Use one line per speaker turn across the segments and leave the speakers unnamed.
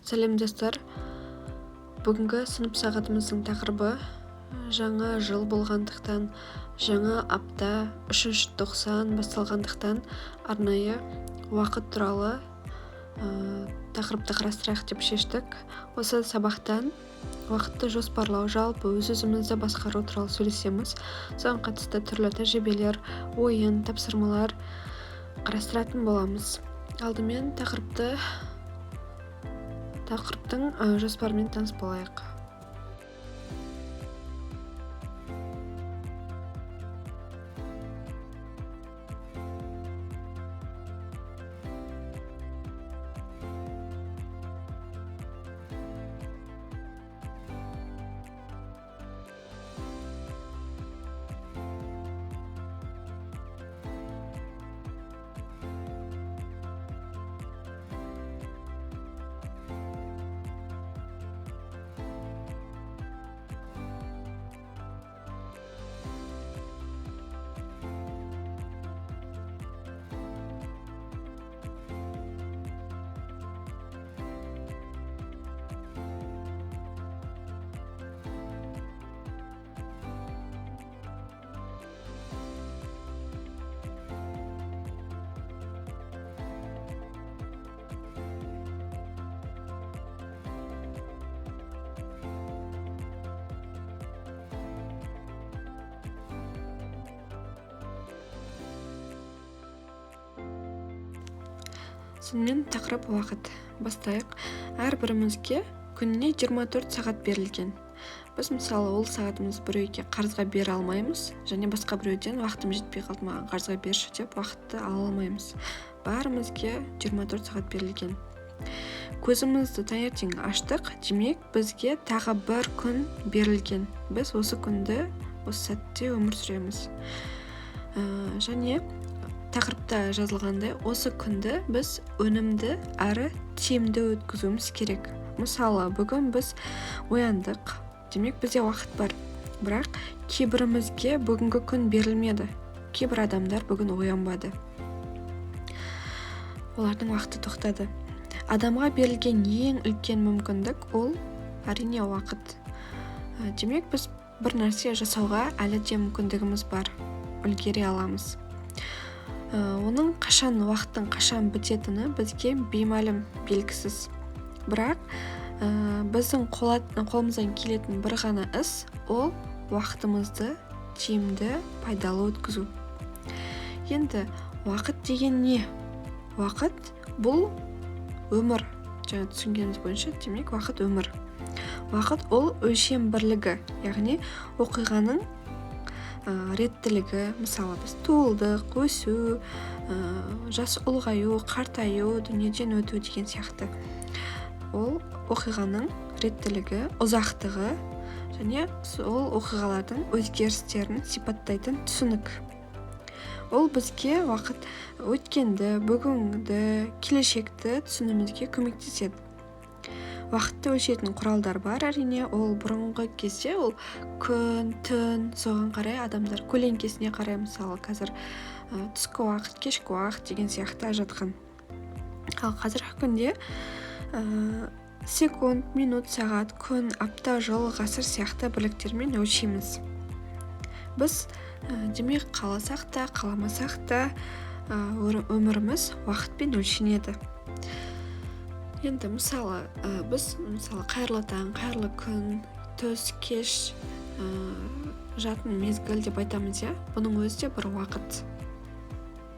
Сәлем, достар! Бүгінгі сынып сағатымыздың тақырыбы жаңа жыл болғандықтан, жаңа апта, үшінші тоқсан басталғандықтан, арнайы уақыт туралы тақырыпты қарастырайық деп шештік. Осы сабақтан уақытты жоспарлау, жалпы өз-өзімізді басқару туралы сөйлесеміз. Соған қатысты түрлі тәжірибелер, ойын, тапсырмалар қарастыратын боламыз. Алдымен тақырыптың жоспарымен таныс болайық. Сонымен, тақырып уақыт. Бастайық. Әрбірімізге күніне 24 сағат берілген. Біз, мысалы, ол сағатымызды біреуге қарызға бере алмаймыз және басқа біреуден «уақытым жетпей қалды, маған қарызға берші» деп уақытты ала алмаймыз. Бәрімізге 24 сағат берілген. Көзімізді таңертең аштық, демек, бізге тағы бір күн берілген. Біз осы күнді, осы сәтте өмір сүреміз. Және тақырыпта жазылғандай, осы күнді біз өнімді әрі тиімді өткізуіміз керек. Мысалы, бүгін біз ояндық, демек, бізде уақыт бар. Бірақ кейбірімізге бүгінгі күн берілмеді. Кейбір адамдар бүгін оянбады, олардың уақыты тоқтады. Адамға берілген ең үлкен мүмкіндік ол, әрине, уақыт. Демек, біз бір нәрсе жасауға әлі де мүмкіндігіміз бар, үлгере аламыз. Оның қашан, уақыттың қашан бітетіні бізге беймәлім, белгісіз. Бірақ біздің қолымыздан келетін бір ғана іс — ол уақытымызды тиімді, пайдалы өткізу. Енді уақыт деген не? Уақыт — бұл өмір. Жаңа түсінгеніміз бойынша, демек, уақыт — өмір. Уақыт — ол өлшем бірлігі, яғни оқиғаның реттілігі. Мысалы, біз туылдық, өсу, жас ұлғаю, қартаю, дүниеден өту деген сияқты. Ол оқиғаның реттілігі, ұзақтығы және сол оқиғалардың өзгерістерін сипаттайтын түсінік. Ол бізге уақыт өткенді, бүгінді, келешекті түсінуімізге көмектеседі. Уақытты өлшейтін құралдар бар, әрине. Ол бұрынғы кезде ол күн, түн, соған қарай адамдар көлеңкесіне қарай, мысалы, қазір түскі уақыт, кешкі уақыт деген сияқты ажыратқан. Ал қазіргі күнде секунд, минут, сағат, күн, апта, жыл, ғасыр сияқты бірліктермен өлшейміз біз. Демек, қаласақ та, қаламасақ та, өміріміз уақытпен өлшенеді. Енді, мысалы, біз, мысалы, қайырлы таң, қайырлы күн, түс, кеш, жатын мезгіл деп айтамыз, иә. Бұның өзі де бір уақыт.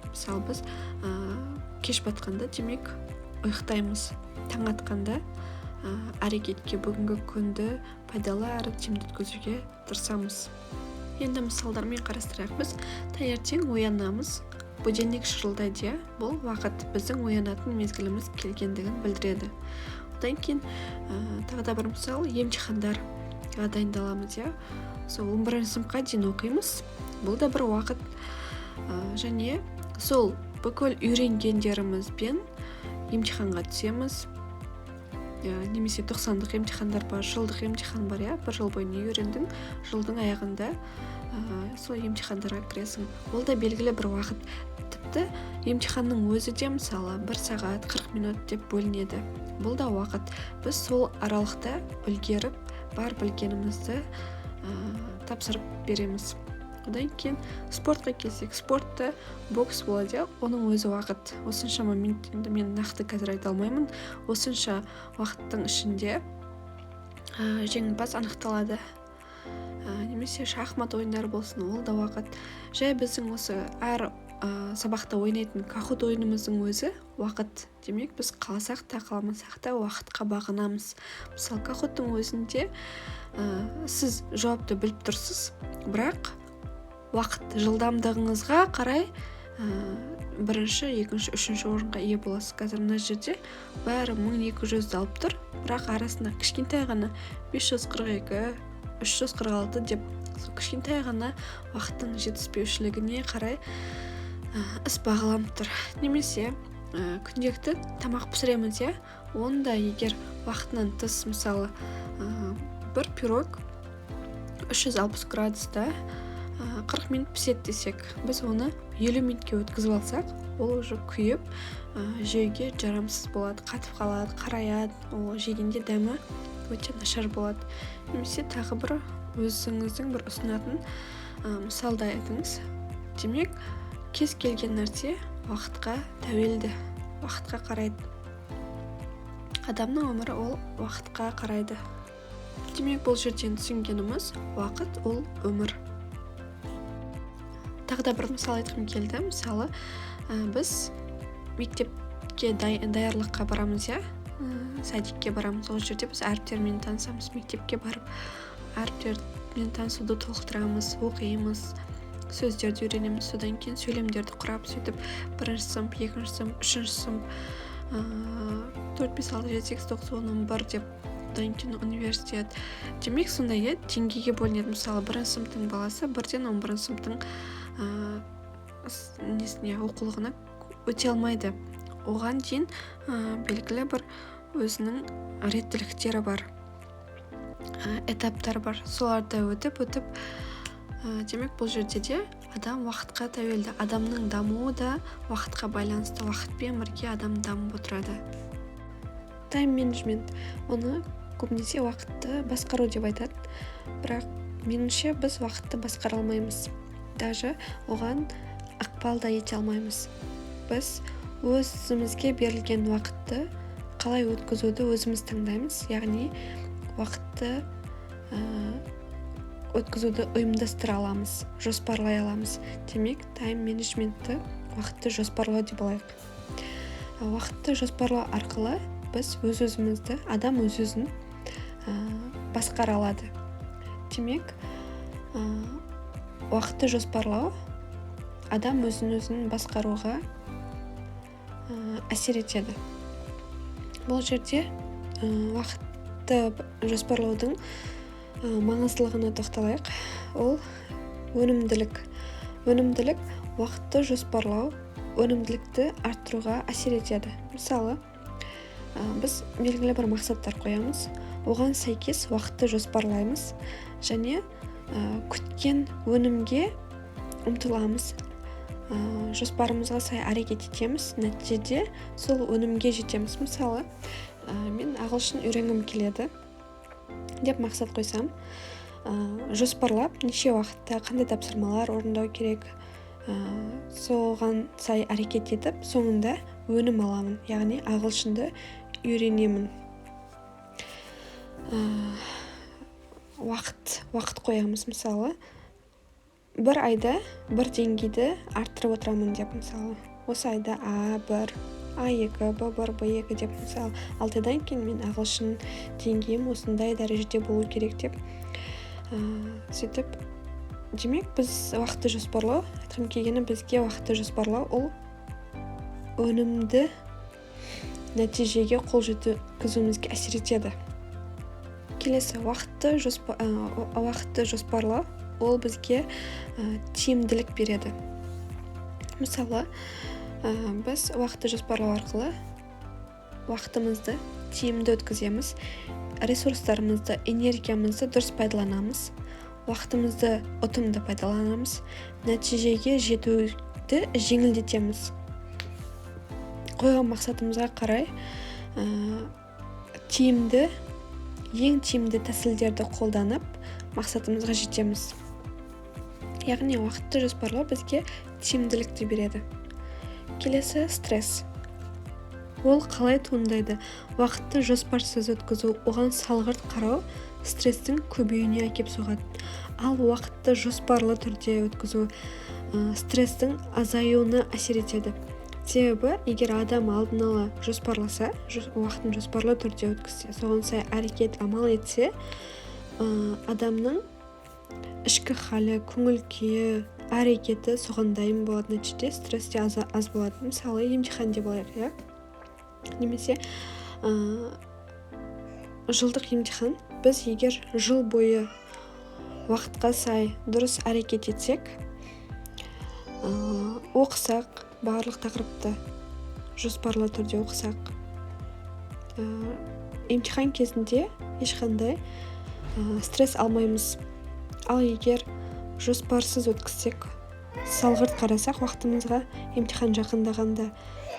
Мысалы, біз кеш батқанда, демек, ұйықтаймыз, таң атқанда әрекетке, бүгінгі күнді пайдалы әрі тиімді өткізуге тырысамыз. Енді мысалдармен қарастырайық. Біз таңертең оянамыз, будильник шырылдайды, иә. Бұл уақыт, біздің оянатын мезгіліміз келгендігін білдіреді. Одан кейін тағы да бір мысал: емтихандарға дайындаламыз, иә. Сол 11-сыныпқа дейін оқимыз, бұл да бір уақыт. Және сол бүкіл үйренгендерімізбен емтиханға түсеміз немесе тоқсандық емтихандар бар, жылдық емтихан бар, иә. Бір жыл бойы не үйрендің, жылдың аяғында Сол емтихандарға кіресің, ол да белгілі бір уақыт. Тіпті емтиханның өзі де, мысалы, 1 сағат 40 минут деп бөлінеді. Бұл да уақыт. Біз сол аралықта үлгеріп, бар білгенімізді тапсырып береміз. Одан кейін спортқа келсек, спортта бокс болады, иә, оның өзі уақыт. Осыншама минут, енді мен нақты қазір айта алмаймын, осынша уақыттың ішінде жеңімпаз анықталады. Немесе шахмат ойындары болсын, ол да уақыт. Жай біздің осы әр сабақта ойнайтын Kahoot ойынымыздың өзі уақыт. Демек, біз қаласақ та, қаламасақ та уақытқа бағынамыз. Мысалы, Kahoot-тың өзінде сіз жауапты біліп тұрсыз, бірақ уақыт жылдамдығыңызға қарай бірінші, екінші, үшінші орынға ие боласыз. Қазір мына жерде бәрі 1200-ді алып тұр, бірақ арасында кішкентай ғана 542, 346 деп, сол кішкентай ғана уақыттың жетіспеушілігіне қарай іс бағаланып тұр. Немесе күнделікті тамақ пісіреміз, иә, оны да егер уақытынан тыс, мысалы, бір пирог 360 градуста 40 минут піседі десек, біз оны 50 минутке өткізіп алсақ, ол уже күйіп, жеуге жарамсыз болады, қатып қалады, қараяды, ол жегенде дәмі өте нашар болады. Немесе тағы бір өзіңіздің бір ұсынатын мысалды айтыңыз. Демек, кез келген нәрсе уақытқа тәуелді, уақытқа қарайды. Адамның өмірі ол уақытқа қарайды. Демек, бұл жерден түсінгеніміз: уақыт ол өмір. Тағы да бір мысал айтқым келді. Мысалы, біз мектепке даярлыққа барамыз, иә, садикке барамыз. Ол жерде біз әріптермен танысамыз. Мектепке барып, әріптермен танысуды толықтырамыз, оқимыз, сөздерді үйренеміз. Содан кейін сөйлемдерді құрап, сөйтіп бірінші сынып, екінші сынып, үшінші сынып, 4, 5, 6, 7, 8, 9, 10, 11 деп, одан кейін университет. Демек, сондай, иә, деңгейге бөлінеді. Мысалы, бірінші сыныптың баласы бірден 11-ші сыныптың несіне, оқулығына өте алмайды. Оған дейін белгілі бір өзінің реттіліктері бар, этаптар бар, соларды өтіп өтіп демек, бұл жерде де адам уақытқа тәуелді. Адамның дамуы да уақытқа байланысты, уақытпен бірге адам дамып отырады. Тайм-менеджмент, оны көбінесе уақытты басқару деп айтады, бірақ меніңше, біз уақытты басқара алмаймыз, даже оған ықпал да ете алмаймыз. Біз өзімізге берілген уақытты қалай өткізуді өзіміз таңдаймыз, яғни уақытты өткізуді ұйымдастыра аламыз, жоспарлай аламыз. Демек, тайм-менеджментті уақытты жоспарлау деп алайық. Уақытты жоспарлау арқылы біз өз өзімізді, адам өз өзін басқара алады. Демек, уақытты жоспарлау адам өзін өзін басқаруға әсер етеді. Бұл жерде уақытты жоспарлаудың маңыздылығына тоқталайық. Ол өнімділік. Өнімділік: уақытты жоспарлау өнімділікті арттыруға әсер етеді. Мысалы, біз белгілі бір мақсаттар қоямыз, оған сәйкес уақытты жоспарлаймыз және күткен өнімге ұмтыламыз, жоспарымызға сай әрекет етеміз, нәтижеде сол өнімге жетеміз. Мысалы, мен ағылшын үйренгім келеді деп мақсат қойсам, жоспарлап, неше уақытта қандай тапсырмалар орындау керек, соған сай әрекет етіп, соңында өнім аламын, яғни ағылшынды үйренемін. Уақыт қоямыз, мысалы, бір айда бір деңгейді арттырып отырамын деп. Мысалы, осы айда А1, А2, Б1, Б2 деп, мысалы, 6 айдан кейін мен ағылшын деңгейім осындай дәрежеде болу керек деп, сөйтіп. Демек, біз уақытты жоспарлау, айтқым келгені, бізге уақытты жоспарлау ол өнімді нәтижеге қол жеткізуімізге әсер етеді. Келесі уақытты жоспарлау ол бізге тиімділік береді. Мысалы, біз уақытты жоспарлау арқылы уақытымызды тиімді өткіземіз, ресурстарымызды, энергиямызды дұрыс пайдаланамыз. Уақытымызды ұтымды пайдаланамыз, нәтижеге жетуді жеңілдетеміз. Қойған мақсатымызға қарай тиімді, ең тиімді тәсілдерді қолданып, мақсатымызға жетеміз. Яғни уақытты жоспарлау бізге тиімділікті береді. Келесі — стресс. Ол қалай туындайды? Уақытты жоспарсыз өткізу, оған салғырт қарау стресстің көбеюіне әкеп соғады. Ал уақытты жоспарлы түрде өткізу стресстің азаюына әсер етеді. Себебі егер адам алдын ала жоспарласа, уақытын жоспарлы түрде өткізсе, соған сай әрекет, амал етсе, адамның ішкі халі, көңіл күйі, әрекеті соған дайын болады. Нәтижеде стресс те аз болады. Мысалы, емтихан деп алайық, иә, немесе жылдық емтихан. Біз егер жыл бойы уақытқа сай дұрыс әрекет етсек, оқысақ, барлық тақырыпты жоспарлы түрде оқысақ, емтихан кезінде ешқандай стресс алмаймыз. Ал егер жоспарсыз өткізсек, салғырт қарасақ уақытымызға, емтихан жақындағанда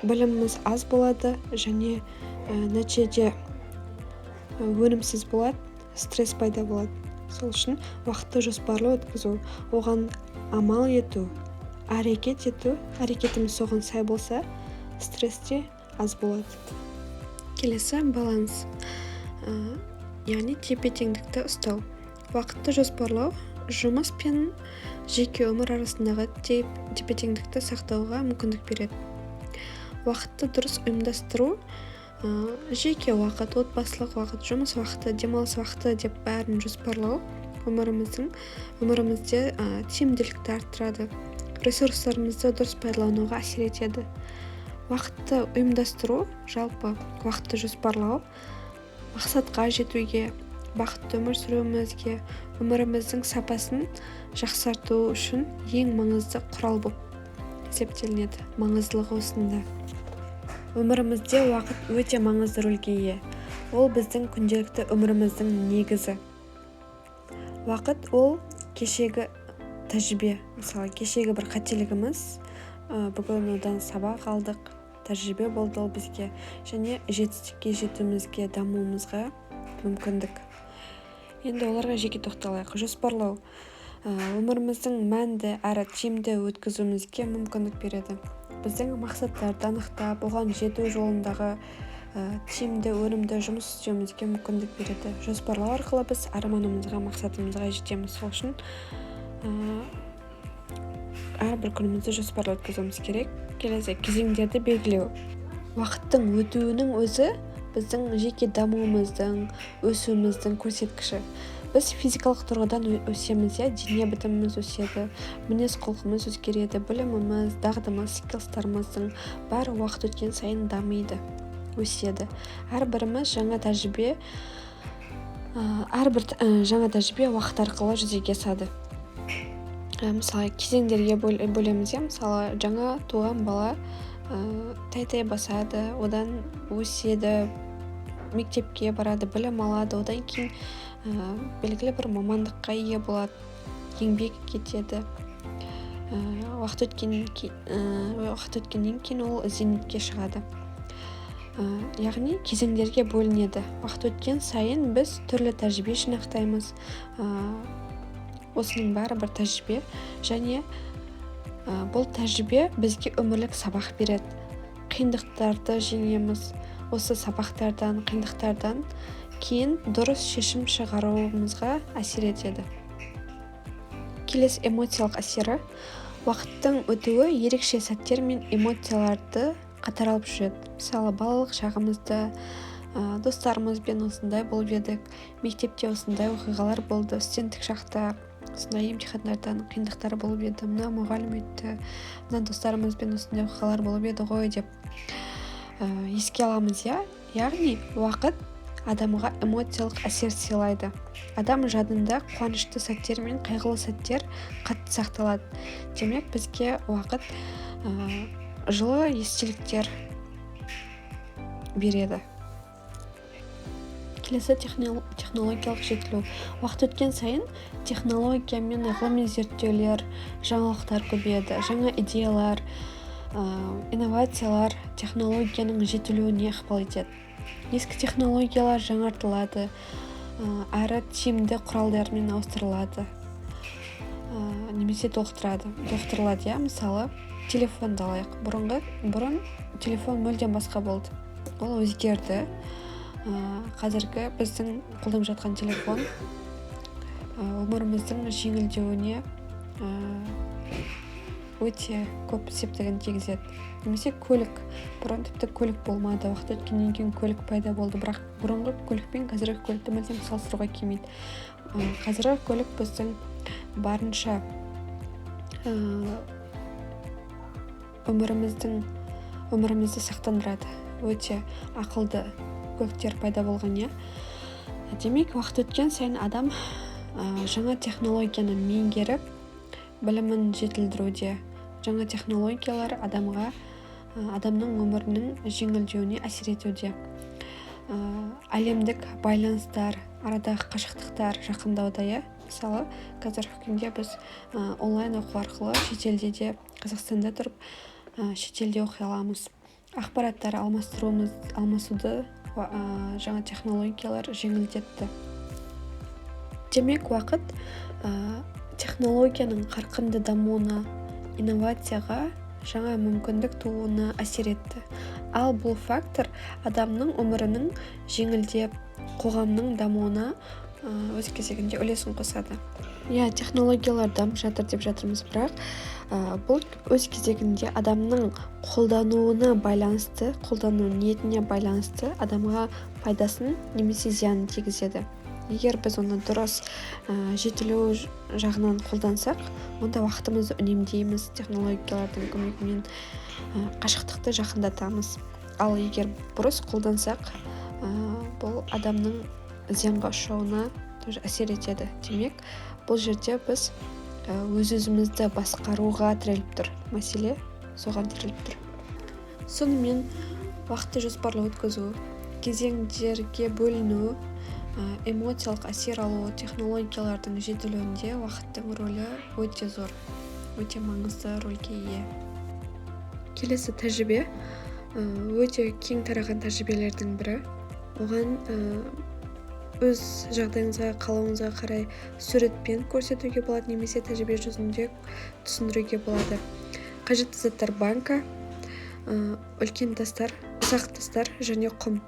біліміміз аз болады және нәтижеде өнімсіз болады, стресс пайда болады. Сол үшін уақытты жоспарлы өткізу, оған амал ету, әрекет ету, әрекетіміз соған сай болса, стресс те аз болады. Келесі — баланс, яғни тепе теңдікті ұстау. Уақытты жоспарлау жұмыс пен жеке өмір арасындағы тепе теңдікті сақтауға мүмкіндік береді. Уақытты дұрыс ұйымдастыру, жеке уақыт, отбасылық уақыт, жұмыс уақыты, демалыс уақыты деп бәрін жоспарлау өмірімізде тиімділікті арттырады, ресурстарымызды дұрыс пайдалануға әсер етеді. Уақытты ұйымдастыру, жалпы уақытты жоспарлау мақсатқа жетуге, бақытты өмір сүруімізге, өміріміздің сапасын жақсарту үшін ең маңызды құрал болып есептелінеді. Маңыздылығы осында. Өмірімізде уақыт өте маңызды рөлге ие. Ол біздің күнделікті өміріміздің негізі. Уақыт — ол кешегі тәжірибе. Мысалы, кешегі бір қателігіміз, бүгін одан сабақ алдық, тәжірибе болды ол бізге және жетістікке жетуімізге, дамуымызға мүмкіндік. Енді оларға жеке тоқталайық. Жоспарлау өміріміздің мәнді әрі тиімді өткізуімізге мүмкіндік береді. Біздің мақсаттарды анықтап, оған жету жолындағы тиімді, өнімді жұмыс істеуімізге мүмкіндік береді. Жоспарлау арқылы біз арманымызға, мақсатымызға жетеміз. Сол үшін әрбір күнімізді жоспарлы өткізуіміз керек. Келесі — кезеңдерді белгілеу. Уақыттың өтуінің өзі біздің жеке дамуымыздың, өсуіміздің көрсеткіші. Біз физикалық тұрғыдан өсеміз, иә, дене бітіміміз өседі, мінез құлқымыз өзгереді, біліміміз, дағдымыз, skills тарымыздың бәрі уақыт өткен сайын дамиды, өседі. Әрбіріміз жаңа тәжірибе, әрбір жаңа тәжірибе уақыт арқылы жүзеге асады. Мысалы, кезеңдерге бөлеміз, иә. Мысалы, жаңа туған бала тәй-тәй басады, одан өседі, мектепке барады, білім алады, одан кейін белгілі бір мамандыққа ие болады, еңбек етеді. Уақыт өткеннен кейін ол зейнетке шығады. Яғни кезеңдерге бөлінеді. Уақыт өткен сайын біз түрлі тәжірибе жинақтаймыз. Осының бәрі бір тәжірибе және бұл тәжірибе бізге өмірлік сабақ береді. Қиындықтарды жеңеміз. Осы сабақтардан, қиындықтардан кейін дұрыс шешім шығаруымызға әсер етеді. Келесі — эмоциялық әсері. Уақыттың өтуі ерекше сәттер мен эмоцияларды қатар алып жүреді. Мысалы, балалық шағымызда достарымызбен осындай болып едік, мектепте осындай оқиғалар болды, студенттік шақта осындай емтихандардан қиындықтар болып еді, мына мұғалім өйтті, мына достарымызбен осындай оқиғалар болып еді ғой деп еске аламыз, иә. Яғни уақыт адамға эмоциялық әсер сыйлайды. Адам жадында қуанышты сәттер мен қайғылы сәттер қатты сақталады. Демек, бізге уақыт жылы естеліктер береді. Келесі технологиялық жетілу. Уақыт өткен сайын технология мен ғылыми зерттеулер, жаңалықтар көбейеді. Жаңа идеялар, инновациялар технологияның жетілуіне ықпал етеді. Ескі технологиялар жаңартылады, әрі тиімді құралдармен ауыстырылады немесе толықтырылады, иә. Мысалы, телефонды алайық. Бұрын телефон мүлдем басқа болды, ол өзгерді. Қазіргі біздің қолданып жатқан телефон өміріміздің жеңілдеуіне өте көп септігін тигізеді. Немесе көлік. Бұрын тіпті көлік болмады, уақыт өткеннен кейін көлік пайда болды, бірақ бұрынғы көлік пен қазіргі көлікті мүлдем салыстыруға келмейді. Қазіргі көлік біздің барынша өмірімізді сақтандырады. Өте ақылды көліктер пайда болған, иә. Демек, уақыт өткен сайын адам жаңа технологияны меңгеріп, білімін жетілдіруде. Жаңа технологиялар адамның өмірінің жеңілдеуіне әсер етуде. Әлемдік байланыстар, арадағы қашықтықтар жақындауда, иә. Мысалы, қазіргі күнде біз онлайн оқу арқылы шетелде де, Қазақстанда тұрып, шетелде оқи аламыз. Ақпараттар алмасуды жаңа технологиялар жеңілдетті. Демек, уақыт технологияның қарқынды дамуына, инновацияға, жаңа мүмкіндік тууына әсер етті. Ал бұл фактор адамның өмірінің жеңілдеп, қоғамның дамуына өз кезегінде үлесін қосады. Иә, технологиялар дамып жатыр деп жатырмыз, бірақ бұл өз кезегінде адамның қолдануына байланысты, қолдану ниетіне байланысты адамға пайдасын немесе зиянын тигізеді. Егер біз оны дұрыс, жетілу жағынан қолдансақ, онда уақытымызды үнемдейміз, технологиялардың көмегімен қашықтықты жақындатамыз. Ал егер бұрыс қолдансақ, бұл адамның зиянға ұшырауына тоже әсер етеді. Демек, бұл жерде біз өз өзімізді басқаруға тіреліп тұр мәселе, соған тіреліп тұр. Сонымен, уақытты жоспарлы өткізу, кезеңдерге бөліну, эмоциялық әсер алу, технологиялардың жетілуінде уақыттың рөлі өте зор, өте маңызды рөлге ие. Келесі тәжірибе өте кең тараған тәжірибелердің бірі. Оған өз жағдайыңызға, қалауыңызға қарай суретпен көрсетуге болады немесе тәжірибе жүзінде түсіндіруге болады. Қажетті заттар: банка, үлкен тастар, ұсақ тастар және құм.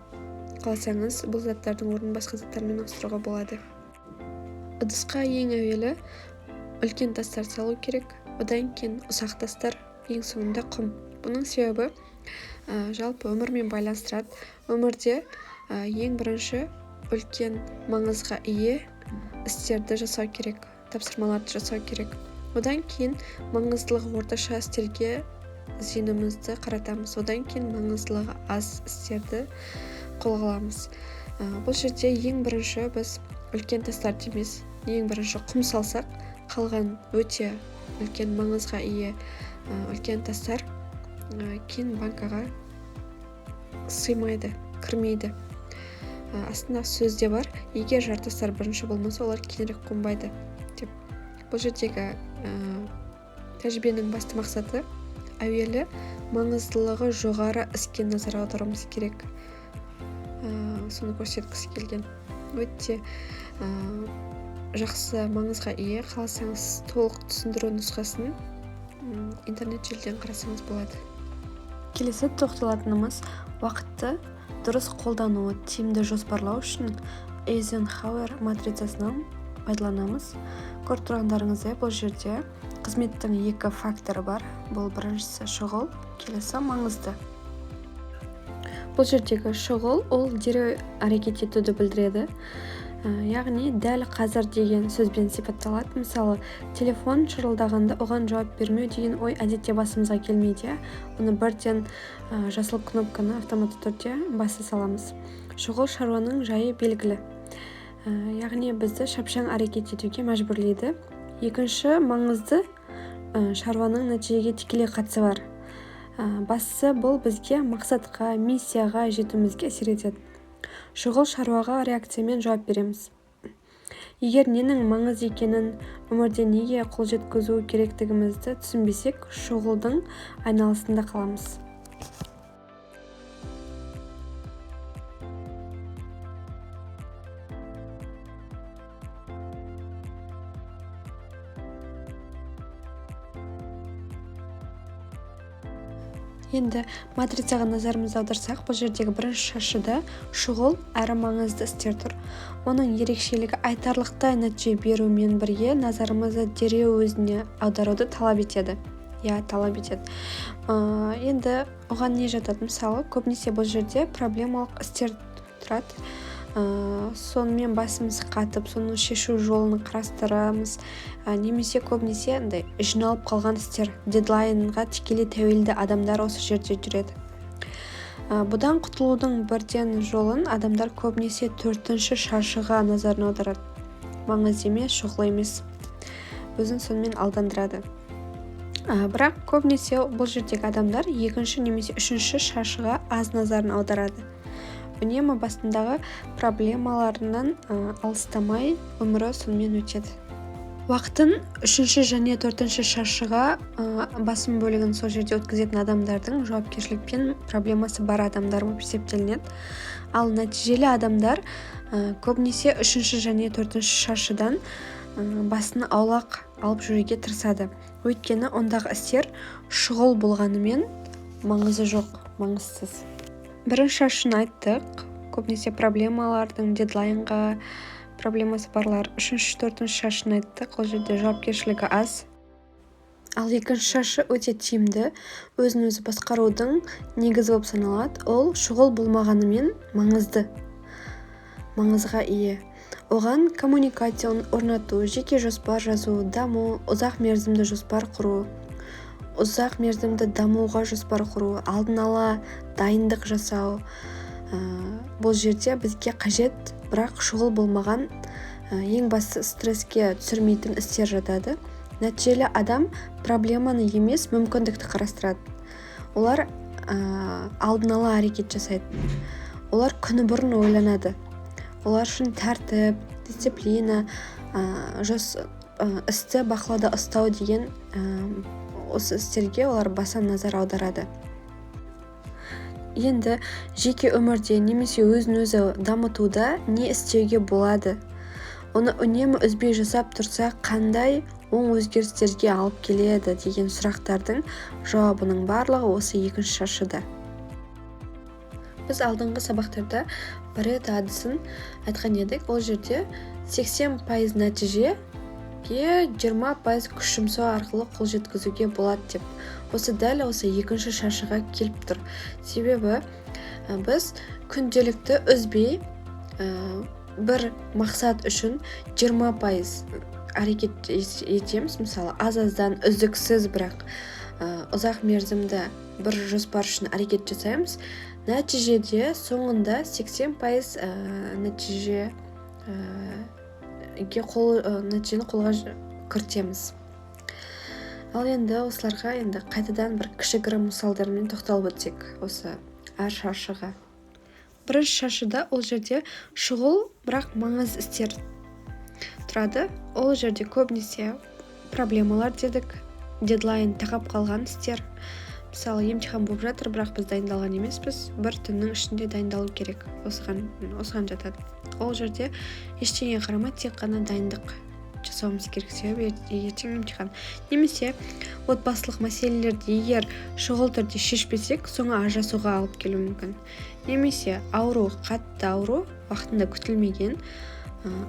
Қаласаңыз, бұл заттардың орнын басқа заттармен ауыстыруға болады. Ыдысқа ең әуелі үлкен тастар салу керек, одан кейін ұсақ тастар, ең соңында құм. Бұның себебі жалпы өмірмен байланыстырады. Өмірде ең бірінші үлкен маңызға ие істерді жасау керек, тапсырмаларды жасау керек. Одан кейін маңыздылығы орташа істерге зейінімізді қаратамыз, одан кейін маңыздылығы аз істерді қолға аламыз. Бұл жерде ең бірінші біз үлкен тастарды емес, ең бірінші құм салсақ, қалған өте үлкен маңызға ие үлкен тастар кейін банкаға сыймайды, кірмейді. Астында сөз де бар: егер жартастар бірінші болмаса, олар кейінірек қонбайды деп. Бұл жердегі тәжірибенің басты мақсаты: әуелі маңыздылығы жоғары іске назар аударуымыз керек. Соны көрсеткісі келген. Өте жақсы маңызға ие. Қаласаңыз, толық түсіндіру нұсқасын интернет желіден қарасаңыз болады. Келесі тоқталатынымыз: уақытты дұрыс қолдану, тиімді жоспарлау үшін Эйзенхауэр матрицасынан пайдаланамыз. Көріп тұрғандарыңыздай, бұл жерде қызметтің екі факторы бар. Бұл біріншісі шұғыл, келесі маңызды. Бұл жердегі шұғыл ол дереу әрекет етуді білдіреді, яғни дәл қазір деген сөзбен сипатталады. Мысалы, телефон шырылдағанда оған жауап бермеу деген ой әдетте басымызға келмейді, иә. Оны бірден жасыл кнопканы автоматты түрде баса саламыз. Шұғыл шаруаның жайы белгілі, яғни бізді шапшаң әрекет етуге мәжбүрлейді. Екінші маңызды, шаруаның нәтижеге тікелей қатысы бар. Бастысы, бұл бізге мақсатқа, миссияға жетуімізге әсер етеді. Шұғыл шаруаға реакциямен жауап береміз. Егер ненің маңызды екенін, өмірде неге қол жеткізу керектігімізді түсінбесек, шұғылдың айналасында қаламыз. Енді матрицаға назарымызды аударсақ, бұл жердегі бірінші шаршыда шұғыл әрі маңызды істер тұр. Оның ерекшелігі айтарлықтай нәтиже берумен бірге назарымызды дереу өзіне аударуды талап етеді. Иә, талап етеді. Енді оған не жатады? Мысалы, көбінесе бұл жерде проблемалық істер тұрады. Сонымен басымыз қатып, соны шешу жолын қарастырамыз. Немесе көбінесе андай жиналып қалған істер, дедлайнға тікелей тәуелді адамдар осы жерде жүреді. Бұдан құтылудың бірден жолын адамдар көбінесе төртінші шаршыға назарын аударады. Маңызды емес, шұғыл емес. Өзін сонымен алдандырады. Бірақ көбінесе бұл жердегі адамдар екінші немесе үшінші шаршыға аз назарын аударады. Үнемі басындағы проблемаларынан алыстамай өмірі сонымен өтеді. Уақытын үшінші және төртінші шаршыға басым бөлігін сол жерде өткізетін адамдардың жауапкершілікпен проблемасы бар адамдар болып есептелінеді. Ал нәтижелі адамдар көбінесе үшінші және төртінші шаршыдан басын аулақ алып жүруге тырысады. Өйткені ондағы істер шұғыл болғанымен маңызы жоқ, маңызсыз. Бірінші шаршыны айттық, көбінесе проблемалардың, дедлайнға проблемасы барлар. Үшінші, төртінші шаршыны айттық, ол жерде жауапкершілігі аз. Ал екінші шаршы өте тиімді, өзін өзі басқарудың негізі болып саналады. Ол шұғыл болмағанымен маңызды, маңызға ие. Оған коммуникация орнату, жеке жоспар жазу, даму, ұзақ мерзімді жоспар құру, ұзақ мерзімді дамуға жоспар құру, алдын ала дайындық жасау. Бұл жерде бізге қажет, бірақ шұғыл болмаған, ең басты стресске түсірмейтін істер жатады. Нәтижелі адам проблеманы емес, мүмкіндікті қарастырады. Олар алдын ала әрекет жасайды. Олар күні бұрын ойланады. Олар үшін тәртіп, дисциплина, істі бақылауда ұстау деген осы істерге олар баса назар аударады. Енді жеке өмірде немесе өзін-өзі дамытуда не істеуге болады? Оны үнемі үзбей жасап тұрса, қандай оң өзгерістерге алып келеді деген сұрақтардың жауабының барлығы осы екінші шаршыда. Біз алдыңғы сабақтарда Парето әдісін айтқан едік. Ол жерде 80% нәтижеге 20% күш жұмсау арқылы қол жеткізуге болады деп. Осы дәл осы екінші шаршыға келіп тұр. Себебі біз күнделікті үзбей бір мақсат үшін 20% әрекет етеміз. Мысалы, аз-аздан үздіксіз, бірақ ұзақ мерзімді бір жоспар үшін әрекет жасаймыз. Нәтижеде соңында 80% нәтижені қолға кіртеміз. Ал енді осыларға енді қайтадан бір кішігірім мысалдармен тоқталып өтсек осы әр шаршыға. Бірінші шаршыда ол жерде шұғыл, бірақ маңызды істер тұрады. Ол жерде көбінесе проблемалар дедік, дедлайн тақап қалған істер. Мысалы, емтихан болып жатыр, бірақ біз дайындалған емеспіз. Бір түннің ішінде дайындалу керек. Осыған жатады. Ол жерде ештеңеге қарамай тек қана дайындық жасауымыз керек, себебі ертең емтихан. Немесе отбасылық мәселелерді егер шұғыл түрде шешпесек, соңы ажырасуға алып келуі мүмкін. Немесе ауру, қатты ауру, уақытында күтілмеген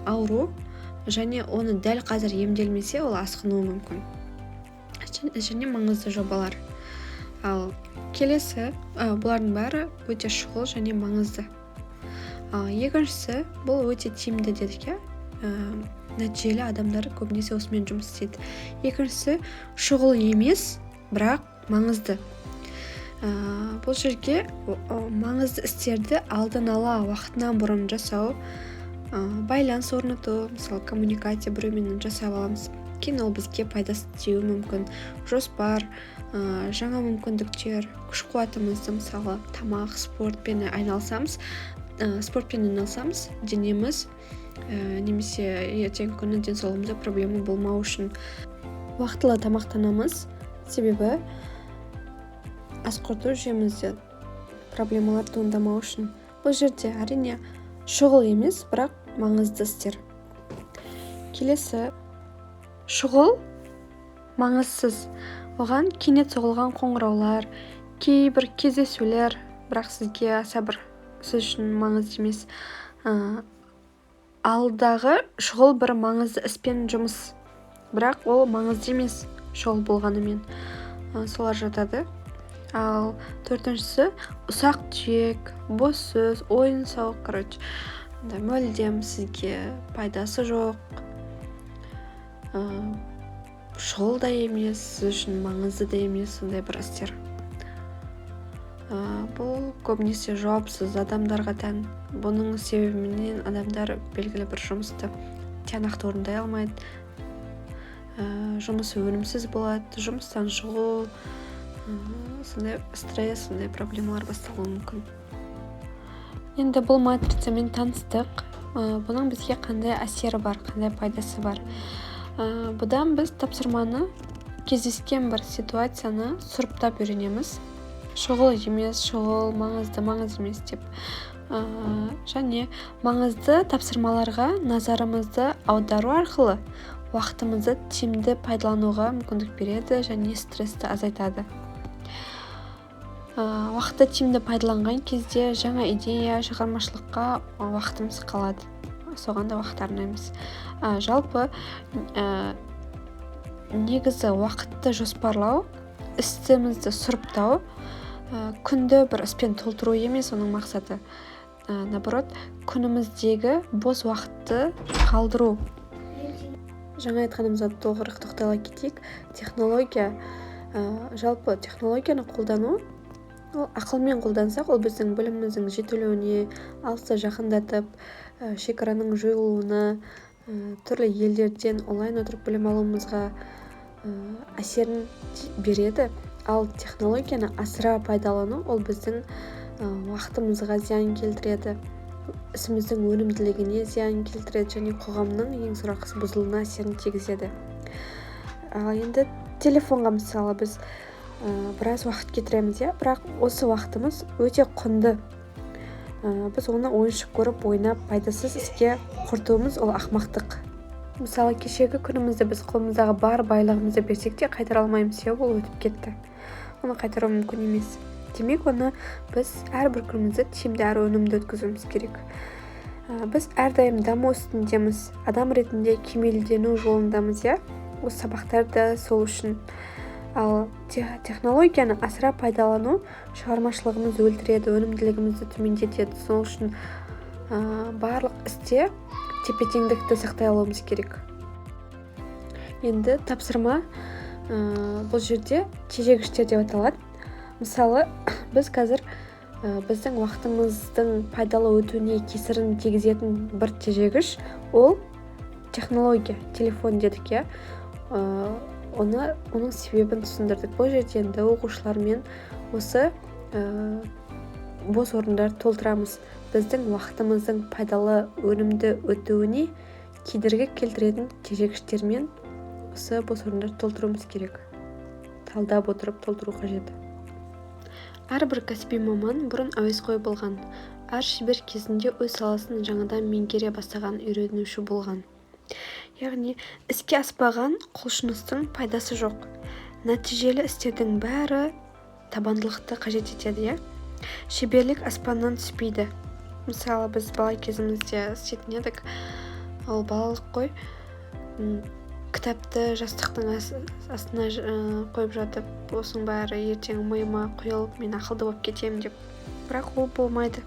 ауру, және оны дәл қазір емделмесе, ол асқынуы мүмкін. Және маңызды жобалар. Ал келесі, бұлардың бәрі өте шұғыл және маңызды. Екіншісі, бұл өте тиімді дедік, иә? Нәтижелі адамдар көбінесе осымен жұмыс істейді. Екіншісі, шұғыл емес, бірақ маңызды. Бұл жерге маңызды істерді алдын ала уақытынан бұрын жасау, байланыс орнату, мысалы, коммуникация біреумен жасап аламыз. Кейін ол бізге пайдасы тиюі мүмкін. Жоспар, жаңа мүмкіндіктер, күш қуатымызды, мысалы, тамақ, спортпен айналысамыз, Спортпен айналысамыз, денеміз немесе ертеңгі күні денсаулығымызда проблема болмау үшін. Уақытылы тамақтанамыз, себебі ас қорыту жүйемізде проблемалар туындамау үшін. Бұл жерде, әрине, шұғыл емес, бірақ маңызды істер. Келесі шұғыл, маңызсыз, оған кенет соғылған қоңыраулар, кейбір кездесулер, бірақ сізге аса бір, сіз үшін маңызды емес. Алдағы шұғыл бір маңызды іспен жұмыс, бірақ ол маңызды емес шұғыл болғанымен, солар жатады. Ал төртіншісі ұсақ түйек, бос сөз, ойын сауық, короче, мүлдем сізге пайдасы жоқ, шұғыл да емес, сіз үшін маңызды да емес сондай бір істер. Бұл көбінесе жауапсыз адамдарға тән. Бұның себебіменен адамдар белгілі бір жұмысты тиянақты орындай алмайды, жұмысы өнімсіз болады, жұмыстан шығу, сондай стресс, сондай проблемалар басталуы мүмкін. Енді бұл матрицамен таныстық. Бұның бізге қандай әсері бар, қандай пайдасы бар? Бұдан біз тапсырманы, кездескен бір ситуацияны сұрыптап үйренеміз: шұғыл емес, шұғыл, маңызды, маңызды емес деп. Және маңызды тапсырмаларға назарымызды аудару арқылы уақытымызды тиімді пайдалануға мүмкіндік береді және стрессті азайтады. Уақытты тиімді пайдаланған кезде жаңа идея, шығармашылыққа уақытымыз қалады, соған да уақыт арнаймыз. Жалпы, негізі уақытты жоспарлау, ісімізді сұрыптау, күнді бір іспен толтыру емес оның мақсаты, наоборот, күніміздегі бос уақытты қалдыру. Жаңа айтқанымызға толығырақ тоқтала кетейік. Технология, жалпы технологияны қолдану, ол ақылмен қолдансақ, ол біздің біліміміздің жетілуіне, алысты жақындатып, шекараның жойылуына, түрлі елдерден онлайн отырып білім алуымызға әсерін береді. Ал технологияны асыра пайдалану, ол біздің уақытымызға зиян келтіреді, ісіміздің өнімділігіне зиян келтіреді және қоғамның, ең сорақысы, бұзылуына әсерін тигізеді. Ал енді телефонға, мысалы, біз біраз уақыт кетіреміз, иә, бірақ осы уақытымыз өте құнды. Біз оны ойыншық көріп ойнап, пайдасыз іске құртуымыз ол ақымақтық. Мысалы, кешегі күнімізді біз қолымыздағы бар байлығымызды берсек те, қайтара алмаймыз, себебі ол өтіп кетті, оны қайтару мүмкін емес. Демек, оны біз әрбір күнімізді тиімді әрі өнімді өткізуіміз керек. Біз әрдайым даму үстіндеміз, адам ретінде кемелдену жолындамыз, иә, осы сабақтар да сол үшін. Ал технологияны асыра пайдалану шығармашылығымызды өлтіреді, өнімділігімізді төмендетеді. Сол үшін барлық істе тепе теңдікті сақтай алуымыз керек. Енді тапсырма. Бұл жерде тежегіштер деп аталады. Мысалы, біз қазір біздің уақытымыздың пайдалы өтуіне кесірін тигізетін бір тежегіш ол технология, телефон дедік, иә. Оны, оның себебін түсіндірдік. Бұл жерде енді оқушылармен осы бос орындарды толтырамыз. Біздің уақытымыздың пайдалы, өнімді өтуіне кедергі келтіретін тежегіштермен осы бос орындарды толтыруымыз керек, талдап отырып толтыру қажет. Әрбір кәсіби маман бұрын әуесқой болған, әр шебер кезінде өз саласын жаңадан меңгере бастаған үйренуші болған. Яғни іске аспаған құлшыныстың пайдасы жоқ. Нәтижелі істердің бәрі табандылықты қажет етеді, иә. Шеберлік аспаннан түспейді. Мысалы, біз бала кезімізде істейтін едік, ол балалық қой, кітапты жастықтың астына қойып жатып, осының бәрі ертең миыма құйылып, мен ақылды болып кетемін деп. Бірақ ол болмайды.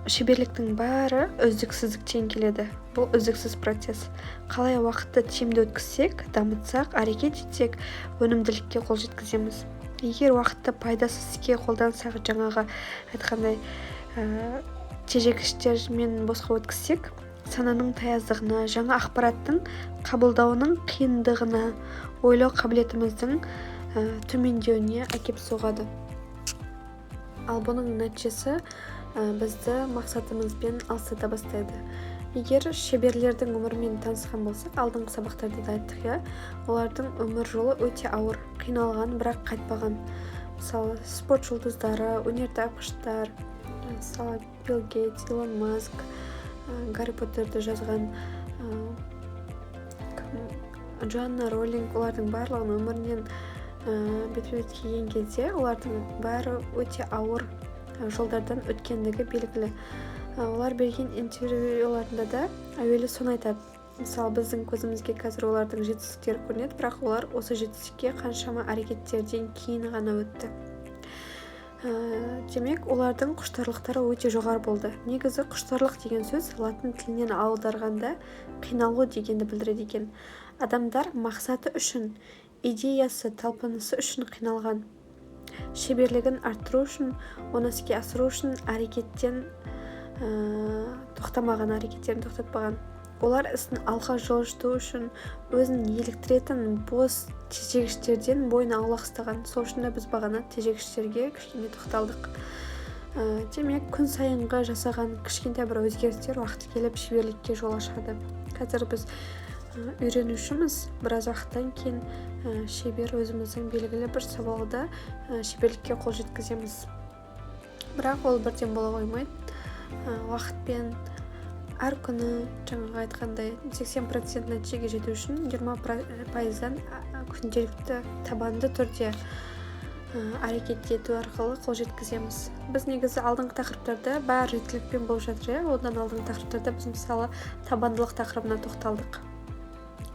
Шеберліктің бәрі үздіксіздіктен келеді, бұл үздіксіз процесс. Қалай уақытты тиімді өткізсек, дамытсақ, әрекет етсек, өнімділікке қол жеткіземіз. Егер уақытты пайдасыз іске қолдансақ, жаңағы айтқандай, тежегіштермен босқа өткізсек, сананың таяздығына, жаңа ақпараттың қабылдауының қиындығына, ойлау қабілетіміздің төмендеуіне әкеп соғады. Ал бұның нәтижесі Бізді мақсатымызбен алыстата бастайды. Егер шеберлердің өмірімен танысқан болсақ, алдыңғы сабақтарда да айттық, иә, олардың өмір жолы өте ауыр, қиналған, бірақ қайтпаған. Мысалы, спорт жұлдыздары, өнертапқыштар, мысалы, Билл Гейтс, Илон Маск, Гарри Поттерді жазған Джоанна Роллинг, олардың барлығының өмірінен бетпе бет келген кезде олардың бәрі өте ауыр жолдардан өткендігі белгілі. Олар берген интервьюларында да әуелі соны айтады. Мысалы, біздің көзімізге қазір олардың жетістіктері көрінеді, бірақ олар осы жетістікке қаншама әрекеттерден кейін ғана өтті. Демек, олардың құштарлықтары өте жоғары болды. Негізі құштарлық деген сөз латын тілінен аударғанда қиналу дегенді білдіреді екен. Адамдар мақсаты үшін, идеясы, талпынысы үшін қиналған. Шеберлігін арттыру үшін, оны іске асыру үшін әрекеттен тоқтамаған, әрекеттерін тоқтатпаған. Олар ісін алға жылжыту үшін өзін еліктіретін бос тежегіштерден бойын аулақ ұстаған. Сол үшін де біз бағана тежегіштерге кішкене тоқталдық. Демек, күн сайынғы жасаған кішкентай бір өзгерістер уақыты келіп шеберлікке жол ашады. Қазір біз үйренушіміз, біраз уақыттан кейін шебер, өзіміздің белгілі бір салада шеберлікке қол жеткіземіз. Бірақ ол бірден бола қоймайды. Уақытпен әр күні, жаңағы айтқандай, 80% нәтижеге жету үшін 20%-дан күнделікті табанды түрде әрекет ету арқылы қол жеткіземіз. Біз негізі алдыңғы тақырыптарда бәрі реттілікпен болып жатыр, иә. Одан алдыңғы тақырыптарда біз, мысалы, табандылық тақырыбына тоқталдық.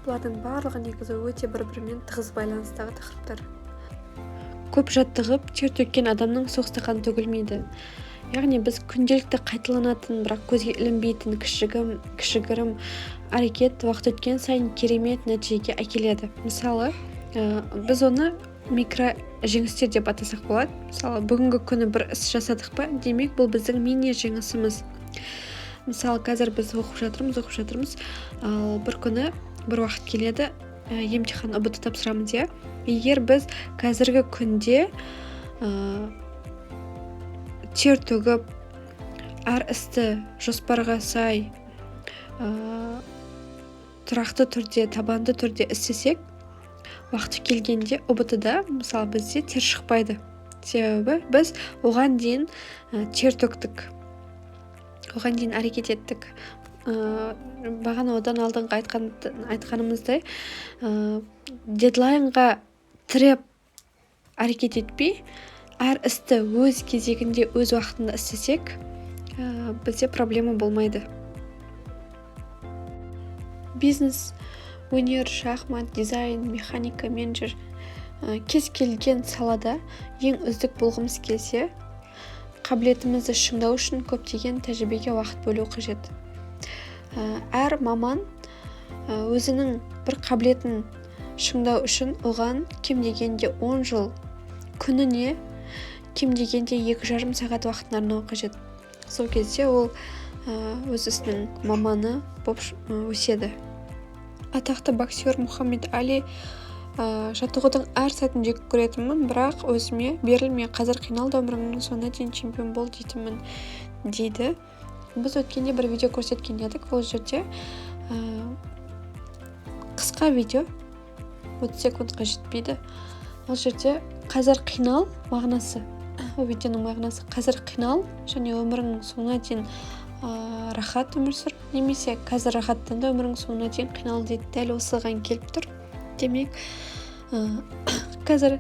Бұлардың барлығы негізі өте бір-бірімен тығыз байланыстағы тақырыптар. Көп жаттығып, тер төккен адамның суық стақан төгілмейді. Яғни біз күнделікті қайталанатын, бірақ көзге ілінбейтін кішігірім әрекет уақыт өткен сайын керемет нәтижеге әкеледі. Мысалы, біз оны микро жеңістер деп атасақ болады. Мысалы, бүгінгі күні бір іс жасадық па, демек, бұл біздің мини жеңісіміз. Мысалы, қазір біз оқып жатырмыз, ал бір күні бір уақыт келеді, емтихан, ҰБТ тапсырамыз, иә. Егер біз қазіргі күнде тер төгіп, әр істі жоспарға сай, тұрақты түрде, табанды түрде істесек, уақыты келгенде ҰБТ-да, мысалы, бізде тер шықпайды. Себебі біз оған дейін тер төктік, оған дейін әрекет еттік. Бағана одан алдыңғы айтқанымыздай, дедлайнға тіреп әрекет етпей, әр істі өз кезегінде, өз уақытында істесек, бізде проблема болмайды. Бизнес, өнер, шахмат, дизайн, механика, менеджер, кез келген салада ең үздік болғымыз келсе, қабілетімізді шыңдау үшін көптеген тәжірибеге уақыт бөлу қажет. Әр маман өзінің бір қабілетін шыңдау үшін оған кем дегенде 10 жыл, күніне кем дегенде 2,5 сағат уақытын арнау қажет. Сол кезде ол өз ісінің маманы болып өседі. Атақты боксер Мұхаммед Али: «Жаттығудың әр сәтін жек көретінмін, бірақ өзіме берілме, қазір қинал да, өміріңнің соңына дейін чемпион бол дейтінмін», – дейді. Біз өткенде бір видео көрсеткен едік. Ол жерде қысқа видео, 30 секундқа жетпейді. Ол жерде қазір қинал мағынасы, ол видеоның мағынасы: қазір қинал және өміріңнің соңына дейін рахат өмір сүр немесе қазір рахаттан да, өміріңнің соңына дейін қинал дейді. Дәл осыған келіп тұр. Демек, қазір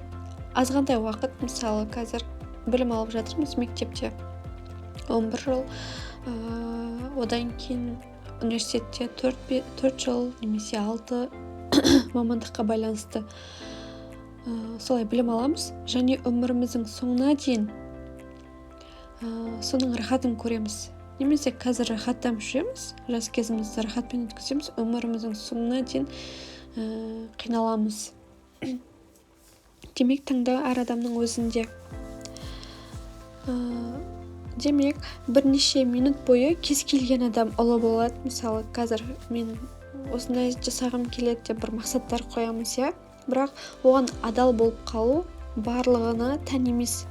азғантай уақыт, мысалы, қазір білім алып жатырмыз мектепте 11 жыл, одан кейін университетте 4 жыл немесе 6, мамандыққа байланысты, солай білім аламыз және өміріміздің соңына дейін соның рахатын көреміз немесе қазір рахаттанып жүреміз, жас кезімізді рахатпен өткіземіз, өміріміздің соңына дейін қиналамыз. Демек, таңдау әр адамның өзінде. Демек, бірнеше минут бойы кез келген адам ұлы болады. Мысалы, қазір мен осындай жасағым келеді деп бір мақсаттар қоямыз, иә, бірақ оған адал болып қалу барлығына тән емес.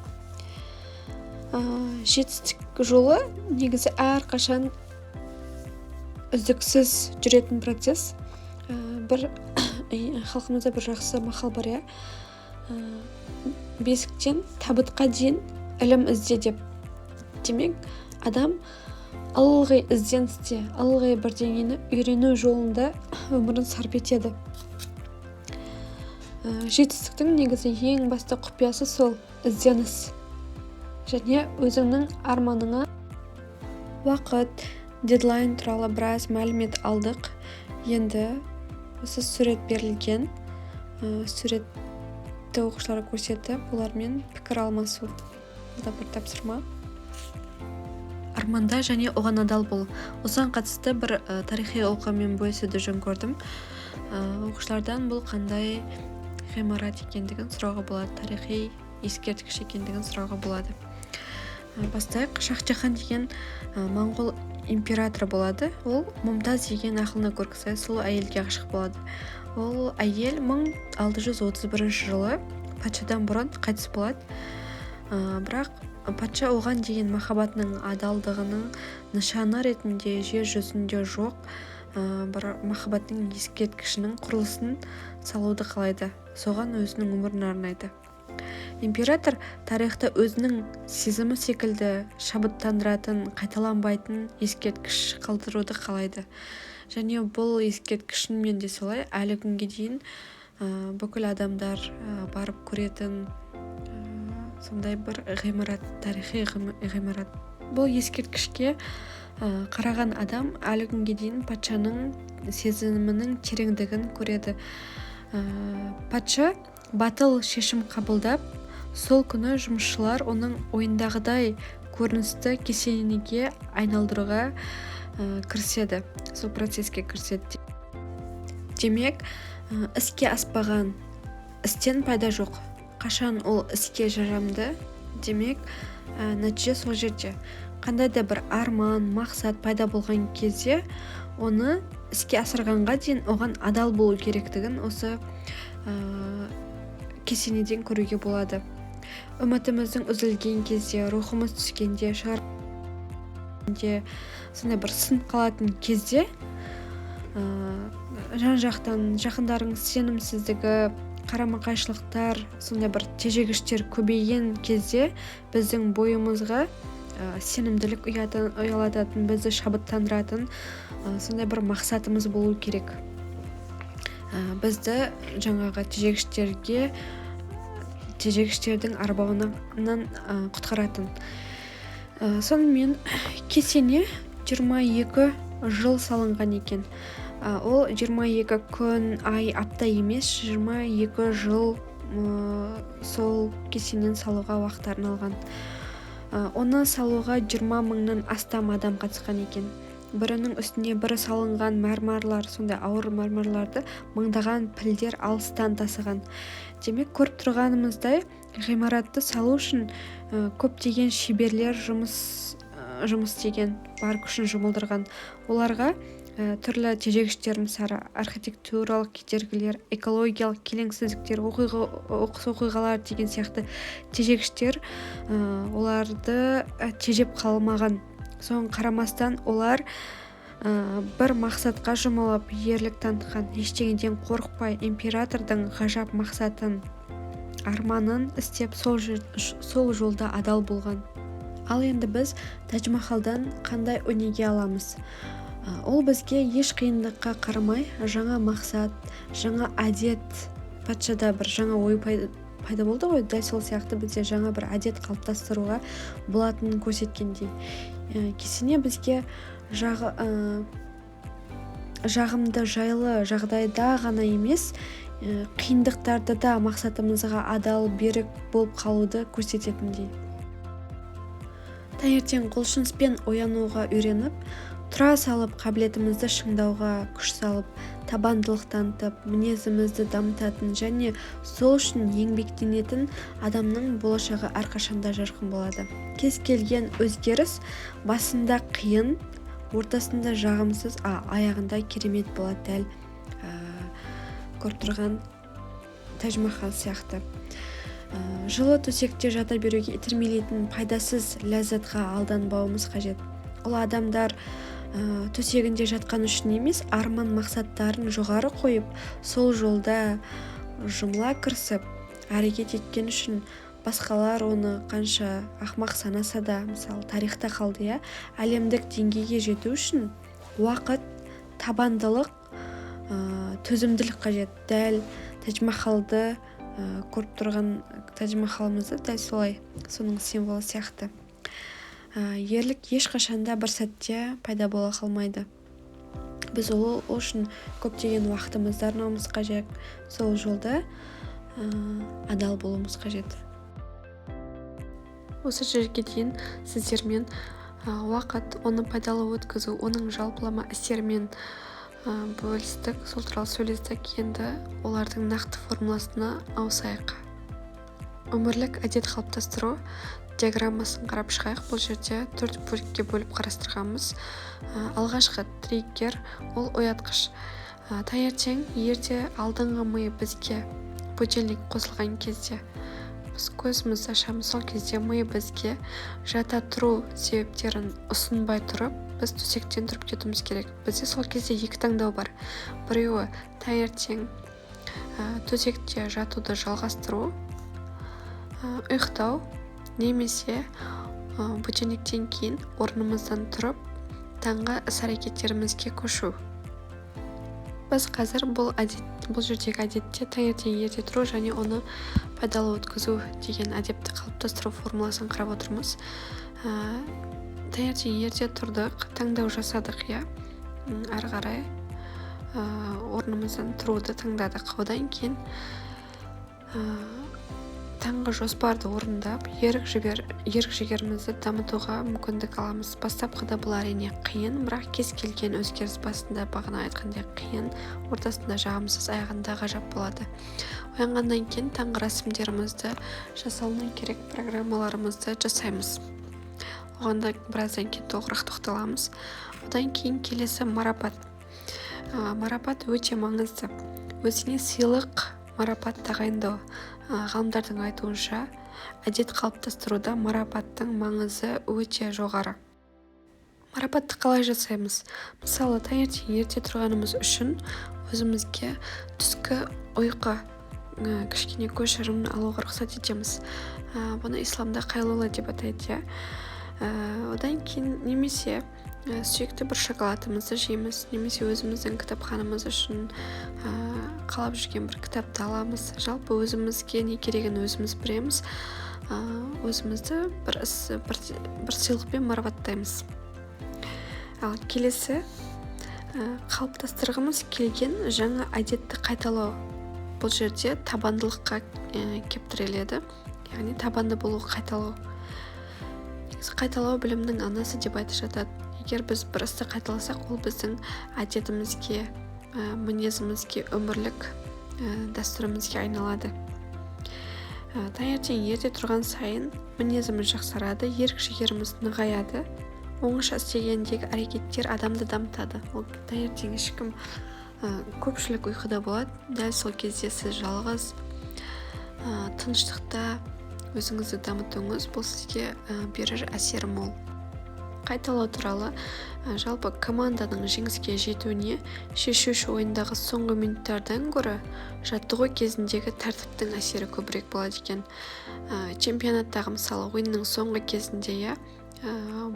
Жетістік Жетістік жолы негізі әрқашан үздіксіз жүретін процесс. Бір халқымызда бір жақсы мақал бар, иә, «Бесіктен табытқа дейін ілім ізде» деп. Демек, адам ылғи ізденісте, ылғи бірдеңені үйрену жолында өмірін сарп етеді. Жетістіктің негізі ең басты құпиясы сол ізденіс және өзіңнің арманыңа. Уақыт, дедлайн туралы біраз мәлімет алдық. Енді осы сурет берілген, суретті оқушыларға көрсетіп, олармен пікір алмасу. Бұл да бір тапсырма. Арманда және оған адал бол. Осыған қатысты бір тарихи оқиғамен бөлісуді жөн көрдім. Оқушылардан бұл қандай ғимарат екендігін сұрауға болады, тарихи ескерткіш екендігін сұрауға болады. Бастайық. Шах-Джахан деген моңғол императоры болады. Ол Мумтаз деген ақылына көркі сай сұлу әйелге ғашық болады. Ол әйел 1631 жылы патшадан бұрын қайтыс болады. Бірақ патша оған деген махаббатының адалдығының нышаны ретінде жер жүзінде жоқ бір махаббаттың ескерткішінің құрылысын салуды қалайды, соған өзінің өмірін арнайды. Император тарихта өзінің сезімі секілді шабыттандыратын, қайталанбайтын ескерткіш қалдыруды қалайды. Және бұл ескерткіш шынымен де солай, әлі күнге дейін бүкіл адамдар барып көретін сондай бір ғимарат, тарихи ғимарат. Бұл ескерткішке қараған адам әлі күнге дейін патшаның сезімінің тереңдігін көреді. Патша батыл шешім қабылдап, сол күні жұмысшылар оның ойындағыдай көріністі кесенеге айналдыруға кіріседі, сол процеске кіріседі. Демек, іске аспаған істен пайда жоқ. Қашан ол іске жарамды, демек, нәтиже сол жерде. Қандай да бір арман, мақсат пайда болған кезде, оны іске асырғанға дейін оған адал болу керектігін осы кесенеден көруге болады. Үмітіміздің үзілген кезде, рухымыз түскенде, шығар сондай бір сынып қалатын кезде, жан жақтан жақындарың сенімсіздігі, қарама қайшылықтар, сондай бір тежегіштер көбейген кезде, біздің бойымызға сенімділік ұялататын, бізді шабыттандыратын сондай бір мақсатымыз болу керек. Бізді жаңағы тежегіштердің арбауынан құтқаратын. Сонымен, кесене 22 жыл салынған екен. Ол 22 күн, ай, апта емес, 22 жыл сол кесенені салуға уақыттарын алған. Оны салуға 20 мыңнан астам адам қатысқан екен. Бірінің үстіне бірі салынған мәрмәрлар, сондай ауыр мәрмәрларды мыңдаған пілдер алыстан тасыған. Демек, көріп тұрғанымыздай, ғимаратты салу үшін көптеген шеберлер жұмыс істеген, бар күшін жұмылдырған. Оларға түрлі тежегіштер, мысалы, архитектуралық кедергілер, экологиялық келеңсіздіктер, оқыс оқиғалар деген сияқты тежегіштер оларды тежеп қалмаған. Соған қарамастан, олар бір мақсатқа жұмылып, ерлік танытқан, ештеңеден қорықпай, императордың ғажап мақсатын, арманын істеп, сол жолда адал болған. Ал енді біз Тәж-Махалдан қандай өнеге аламыз? Ол бізге еш қиындыққа қарамай жаңа мақсат, жаңа әдет, патшада бір жаңа ой пайда болды ғой, дәл сол сияқты бізде жаңа бір әдет қалыптастыруға болатынын көрсеткендей. Кесене бізге жағымды, жайлы жағдайда ғана емес, қиындықтарда да мақсатымызға адал, берік болып қалуды көрсететіндей. Таңертең құлшыныспен оянуға үйреніп, тұра салып қабілетімізді шыңдауға күш салып, табандылық танытып, мінезімізді дамытатын және сол үшін еңбектенетін адамның болашағы әрқашанда жарқын болады. Кез келген өзгеріс басында қиын, ортасында жағымсыз, а аяғында керемет болады, дәл көріп тұрған Тәж-Махал сияқты. Жылы төсекте жата беруге итермелейтін пайдасыз ләззатқа алданбауымыз қажет. Ол адамдар төсегінде жатқан үшін емес, арман мақсаттарын жоғары қойып, сол жолда жұмыла кірісіп әрекет еткен үшін. Басқалар оны қанша ақымақ санаса да, мысалы, тарихта қалды, иә. Әлемдік деңгейге жету үшін уақыт, табандылық, төзімділік қажет. Дәл Тәж-Махалды көріп тұрған Тәж-Махалымызды, дәл солай, соның символы сияқты. Ерлік ешқашанда бір сәтте пайда бола қалмайды. Біз ол үшін көптеген уақытымызды арнауымыз қажет, сол жолда адал болуымыз қажет. Осы жерге дейін сіздермен уақыт, оны пайдалы өткізу, оның жалпылама әсерімен бөлістік, сол туралы сөйлестік. Енді олардың нақты формуласына ауысайық. Өмірлік әдет қалыптастыру диаграммасын қарап шығайық. Бұл жерде төрт бөлікке бөліп қарастырғанбыз. Алғашқы триггер — ол оятқыш. Таңертең ерте алдыңғы ми бізге будильник қосылған кезде біз көзімізді ашамыз. Сол кезде ми бізге жата тұру себептерін ұсынбай тұрып, біз төсектен тұрып кетуіміз керек. Бізде сол кезде екі таңдау бар: біреуі — таңертең төсекте жатуды жалғастыру, ұйықтау немесе будильниктен кейін орнымыздан тұрып, таңғы іс әрекеттерімізге көшу. Біз қазір бұл жердегі әдетте таңертең ерте тұру және оны пайдалы өткізу деген әдетті қалыптастыру формуласын қарап отырмыз. Таңертең ерте тұрдық, таңдау жасадық, иә, әрі қарай орнымыздан тұруды таңдадық. Одан кейін таңғы жоспарды орындап, ерік жігерімізді дамытуға мүмкіндік аламыз. Бастапқыда бұл, әрине, қиын, бірақ кез келген өзгеріс басында, бағана айтқандай, қиын, ортасында жағымсыз, аяғында ғажап болады. Оянғаннан кейін таңғы рәсімдерімізді, жасалыну керек программаларымызды жасаймыз. Оған да біраздан кейін толығырақ тоқталамыз. Одан кейін келесі — марапат. Марапат өте маңызды. Өзіңе сыйлық, марапат тағайындау. Ғалымдардың айтуынша, әдет қалыптастыруда марапаттың маңызы өте жоғары. Марапатты қалай жасаймыз? Мысалы, таңертең ерте тұрғанымыз үшін өзімізге түскі ұйқы кішкене көшірімін алуға рұқсат етеміз. Бұны исламда қайлула деп атайды, иә. Одан кейін немесе сүйікті бір шоколадымызды жейміз немесе өзіміздің кітапханамыз үшін қалап жүрген бір кітапты аламыз. Жалпы, өзімізге не керегін өзіміз білеміз. Өзімізді бір іс, бір сыйлықпен марапаттаймыз. Ал келесі — қалыптастырғымыз келген жаңа әдетті қайталау. Бұл жерде табандылыққа кеп тіреледі, яғни табанды болу, қайталау. Негізі, қайталау — білімнің анасы деп айтып жатады. Егер біз бір істі қайталасақ, ол біздің әдетімізге, мінезімізге, өмірлік дәстүрімізге айналады. Таңертең ерте тұрған сайын мінезіміз жақсарады, ерік жігеріміз нығаяды. Оңаша істегендегі әрекеттер адамды дамытады. Ол таңертең ешкім, көпшілік ұйқыда болады. Дәл сол кезде сіз жалғыз, тыныштықта өзіңізді дамытуыңыз, бұл сізге берер әсері мол. Қайталау туралы. Жалпы, команданың жеңіске жетуіне шешуші ойындағы соңғы минуттардан гөрі жаттығу кезіндегі тәртіптің әсері көбірек болады екен. Чемпионаттағы, мысалы, ойынның соңғы кезінде, иә,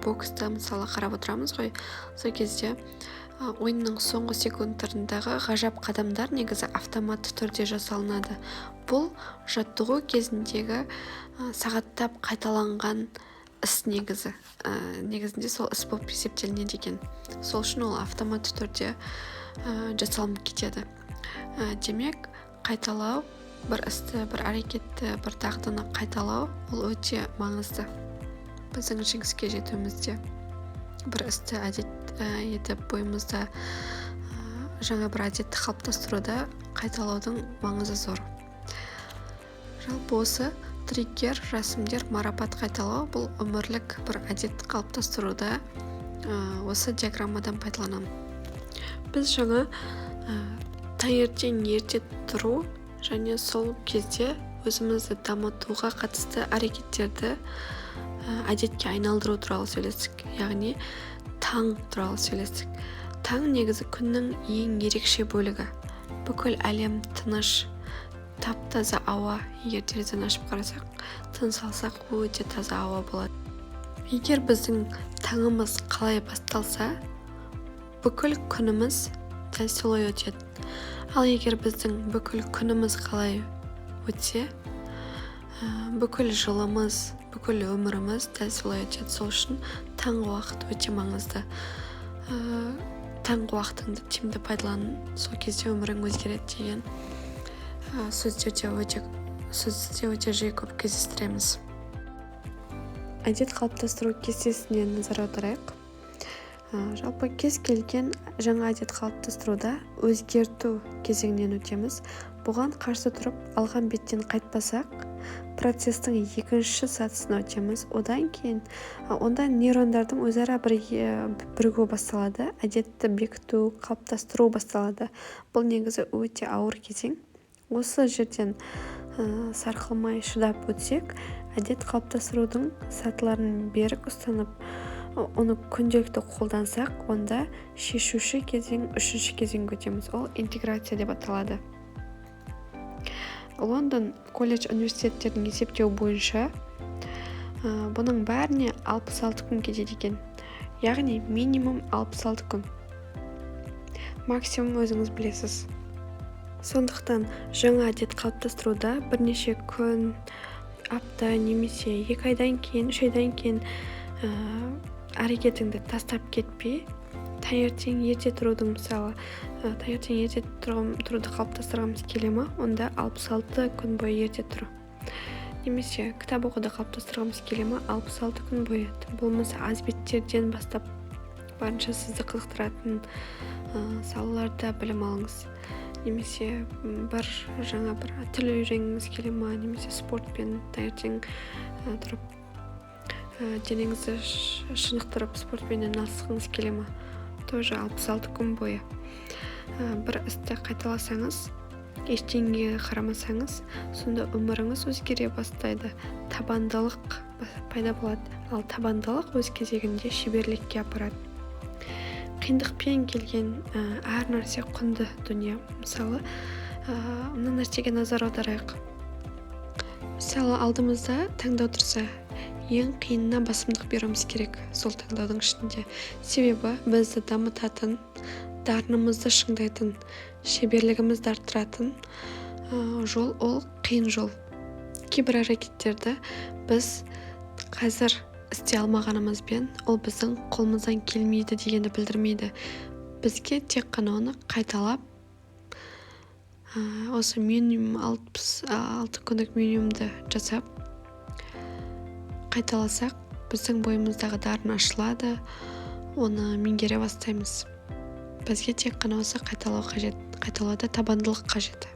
бокста, мысалы, қарап отырамыз ғой, сол кезде ойынның соңғы секундтарындағы ғажап қадамдар негізі автоматты түрде жасалынады. Бұл жаттығу кезіндегі сағаттап қайталанған іс негізі, негізінде сол іс болып есептелінеді екен. Сол үшін ол автоматты түрде жасалынып кетеді. Демек, қайталау, бір істі, бір әрекетті, бір дағдыны қайталау, ол өте маңызды біздің жеңіске жетуімізде. Бір істі әдет етіп, бойымызда жаңа бір әдетті қалыптастыруда қайталаудың маңызы зор. Жалпы, осы триггер, рәсімдер, марапат, қайталау — бұл өмірлік бір әдет қалыптастыруда осы диаграммадан пайдаланамын. Біз жаңа таңертең ерте тұру және сол кезде Өзімізді дамытуға қатысты әрекеттерді әдетке айналдыру туралы сөйлестік, яғни таң туралы сөйлестік. Таң негізі күннің ең ерекше бөлігі. Бүкіл әлем тыныш, тап-таза ауа. Егер терезені ашып қарасақ, тыныс алсақ, өте таза ауа болады. Егер біздің таңымыз қалай басталса, бүкіл күніміз дәл солай өтеді. Ал егер біздің бүкіл күніміз қалай өтсе, бүкіл жылымыз, бүкіл өміріміз дәл солай өтеді. Сол үшін таңғы уақыт өте маңызды. Таңғы уақытыңды тиімді пайдалан, сол кезде өмірің өзгереді деген сөзді де өте жиі көп кездестіреміз. Әдет қалыптастыру кестесіне назар аударайық. Жалпы кез келген жаңа әдет қалыптастыруда өзгерту кезеңінен өтеміз. Бұған қарсы тұрып, алған беттен қайтпасақ, процестің екінші сатысына өтеміз. Одан кейін онда нейрондардың өзара бірге бірігуі басталады, әдетті бекіту, қалыптастыру басталады. Бұл негізі өте ауыр кезең. Осы жерден сарқылмай шыдап өтсек, әдет қалыптастырудың сатыларын берік ұстанып, оны күнделікті қолдансақ, онда шешуші кезең, үшінші кезеңге өтеміз. Ол интеграция деп аталады. Лондон колледж университеттерінің есептеуі бойынша, бұның бәріне 66 күн кетеді екен, яғни минимум 66 күн, максимум өзіңіз білесіз. Сондықтан жаңа әдет қалыптастыруда бірнеше күн, апта немесе 2 айдан кейін, 3 айдан кейін әрекетіңді тастап кетпей, таңертең ерте тұрудың, мысалы, таңертең ерте тұруды қалыптастырғымыз келе ма, онда 66 күн бойы ерте тұру. Немесе кітап оқуды қалыптастырғымыз келе ма, 66 күн бойы, тым болмаса аз беттерден бастап, барынша сізді қызықтыратын салаларда білім алыңыз. Немесе бір жаңа бір тіл үйренгіңіз келе ма, немесе спортпен таңертең тұрып, денеңізді шынықтырып, спортпен айналысқыңыз келе ма, тоже 66 күн бойы. Бір істі қайталасаңыз, ештеңеге қарамасаңыз, сонда өміріңіз өзгере бастайды, табандылық пайда болады. Ал табандылық өз кезегінде шеберлікке апарады. Қиындықпен келген әр нәрсе құнды дүние. Мысалы, мына нәрсеге назар аударайық. Мысалы, алдымызда таңдау тұрса, ең қиынына басымдық беруіміз керек сол таңдаудың ішінде. Себебі бізді дамытатын, дарынымызды шыңдайтын, шеберлігімізді арттыратын жол ол қиын жол. Кейбір әрекеттерді біз қазір істей алмағанымызбен, ол біздің қолымыздан келмейді дегенді білдірмейді. Бізге тек қана оны қайталап, осы минимум 66 күндік минимумды жасап, қайталасақ, біздің бойымыздағы дарын ашылады, оны меңгере бастаймыз. Бізге тек қана осы қайталау қажет, қайталауда табандылық қажет.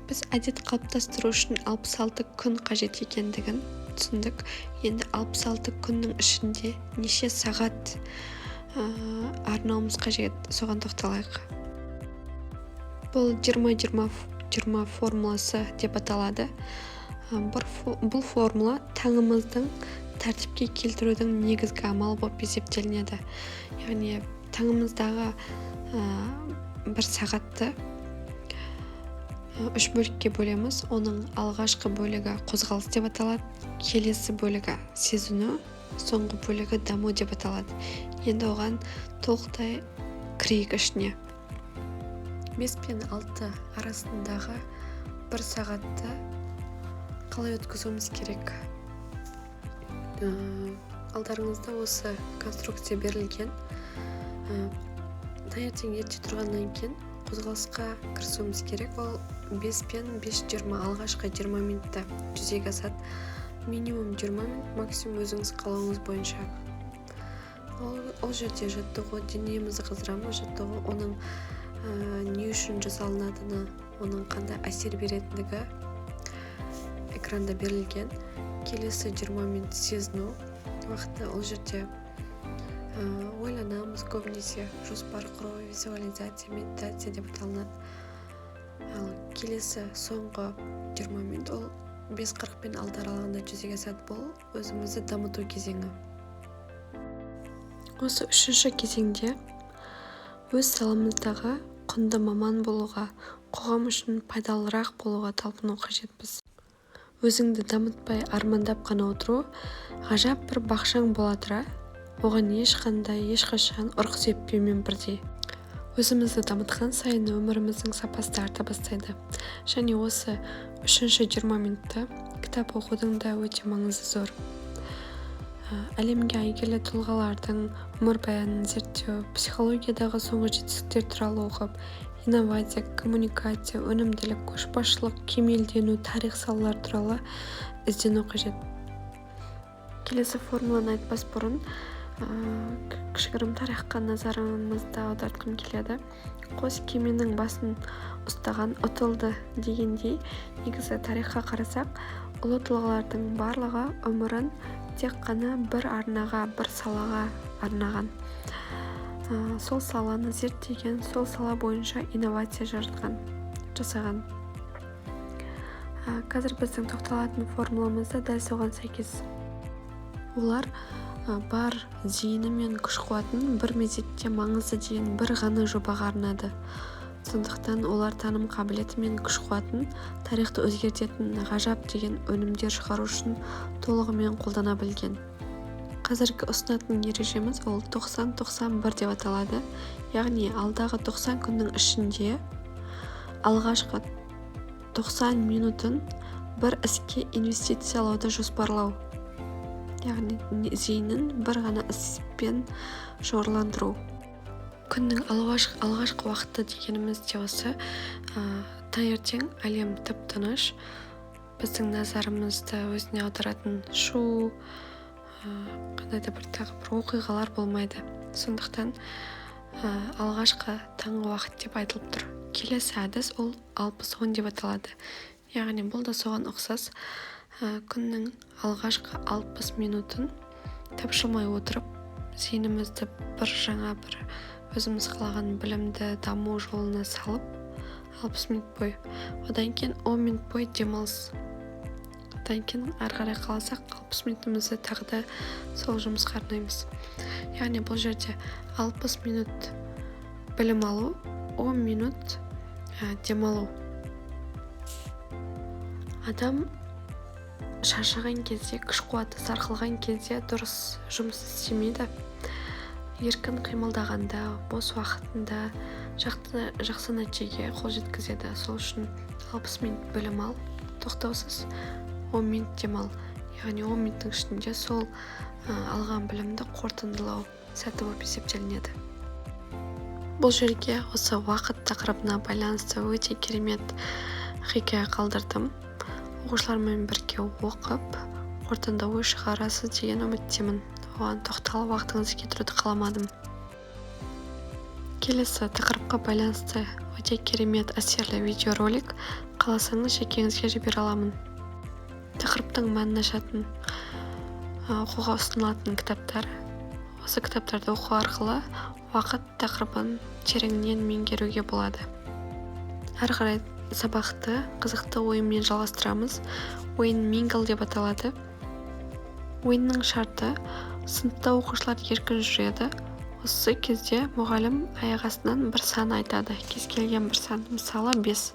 Біз әдет қалыптастыру үшін 66 күн қажет екендігін түсіндік. Енді 66 күннің ішінде неше сағат арнауымыз қажет, соған тоқталайық. Бұл 20-20-20 формуласы деп аталады. Бұл формула таңымыздың тәртіпке келтірудің негізгі амалы болып есептелінеді. Яғни таңымыздағы бір сағатты үш бөлікке бөлеміз. Оның алғашқы бөлігі қозғалыс деп аталады, келесі бөлігі сезіну, соңғы бөлігі даму деп аталады. Енді оған толықтай кірейік ішіне. 5 пен 6 арасындағы бір сағатты қалай өткізуіміз керек? Алдарыңызда осы конструкция берілген. Таңертең ерте тұрғаннан кейін қозғалысқа кірісуіміз керек. Ол 5 пен 5:20, алғашқы 20 минутта жүзеге асады. Минимум 20 минут, максимум өзіңіз қалауыңыз бойынша. Ол жерде жаттығу, денемізді қыздырамыз, жаттығу, оның не үшін жасалынатыны, оның қандай әсер беретіндігі экранда берілген. Келесі 20 минут сезіну уақыты. Ол жерде ойланамыз көбінесе, жоспар құру, визуализация, медитация деп аталынады. Ал келесі соңғы 20 минут ол 5:40 пен 6 аралығында жүзеге асады. Бұл өзімізді дамыту кезеңі. Осы үшінші кезеңде өз саламыздағы құнды маман болуға, қоғам үшін пайдалырақ болуға талпыну қажетпіз. Өзіңді дамытпай армандап қана отыру, ғажап бір бақшаң бола тұра, оған ешқандай, ешқашан ұрық сеппеумен бірдей. Өзімізді дамытқан сайын өміріміздің сапасы да арта бастайды. Және осы үшінші 20 минутта кітап оқудың да өте маңызы зор. Әлемге әйгілі тұлғалардың өмірбаянын зерттеу, психологиядағы соңғы жетістіктер туралы оқып, инновация, коммуникация, өнімділік, көшбасшылық, кемелдену, тарих салалары туралы іздену қажет. Келесі формуланы айтпас бұрын кішігірім тарихқа назарымызды аудартқым келеді. Қос кеменің басын ұстаған ұтылды дегендей, негізі тарихқа қарасақ, ұлы тұлғалардың барлығы өмірін тек қана бір арнаға, бір салаға арнаған. Сол саланы зерттеген, сол сала бойынша инновация жаратқан, жасаған. Қазір біздің тоқталатын формуламыз да дәл соған сәйкес. Олар бар зейіні мен күш-қуатын бір мезетте маңызды деген бір ғана жобаға арнады. Сондықтан олар таным қабілеті мен күш-қуатын тарихты өзгертетін ғажап деген өнімдер шығару үшін толығымен қолдана білген. Қазіргі ұсынатын ережеміз ол 90-91 деп аталады. Яғни алдағы 90 күннің ішінде алғашқы 90 минутын бір іске инвестициялауды жоспарлау. Яғни зейінін бір ғана іспен шоғырландыру. Күннің алғашқы уақыты дегеніміз де осы. Таңертең әлем тып-тыныш, біздің назарымызды өзіне аударатын шу, қандай да бір тағы бір оқиғалар болмайды. Сондықтан алғашқы таңғы уақыт деп айтылып тұр. Келесі әдіс ол 60-10 деп аталады. Яғни бұл да соған ұқсас. Күннің алғашқы 60 минутын тапшылмай отырып, зейінімізді бір жаңа бір өзіміз қалаған білімді даму жолына салып, 60 минут бойы. Одан кейін 10 минут бойы демалыс. Одан кейін ары қарай қаласақ, 60 минутымызды тағы да сол жұмысқа арнаймыз. Яғни бұл жерде 60 минут білім алу, 10 минут демалу. Адам шаршаған кезде, күш-қуаты сарқылған кезде дұрыс жұмыс істемейді. Еркін қимылдағанда, бос уақытында жақсы нәтижеге қол жеткізеді. Сол үшін 60 минут білім ал, тоқтаусыз 10 минут демал. Яғни 10 минуттың ішінде сол алған білімді қорытындылау сәті болып есептелінеді. Бұл жерге осы уақыт тақырыбына байланысты өте керемет хикая қалдырдым. Оқушылармен бірге оқып, қорытынды ой шығарасыз деген үміттемін. Оған тоқталып уақытыңызды кетіруді қаламадым. Келесі тақырыпқа байланысты өте керемет әсерлі видеоролик, қаласаңыз жекеңізге жібере аламын. Тақырыптың мәнін ашатын, оқуға ұсынылатын кітаптар. Осы кітаптарды оқу арқылы уақыт тақырыбын тереңінен меңгеруге болады. Әрі қарай сабақты қызықты ойынмен жалғастырамыз. Ойын Мингл деп аталады. Ойынның шарты: сыныпта оқушылар еркін жүреді. Осы кезде мұғалім аяқ астынан бір сан айтады, кез келген бір сан, мысалы 5.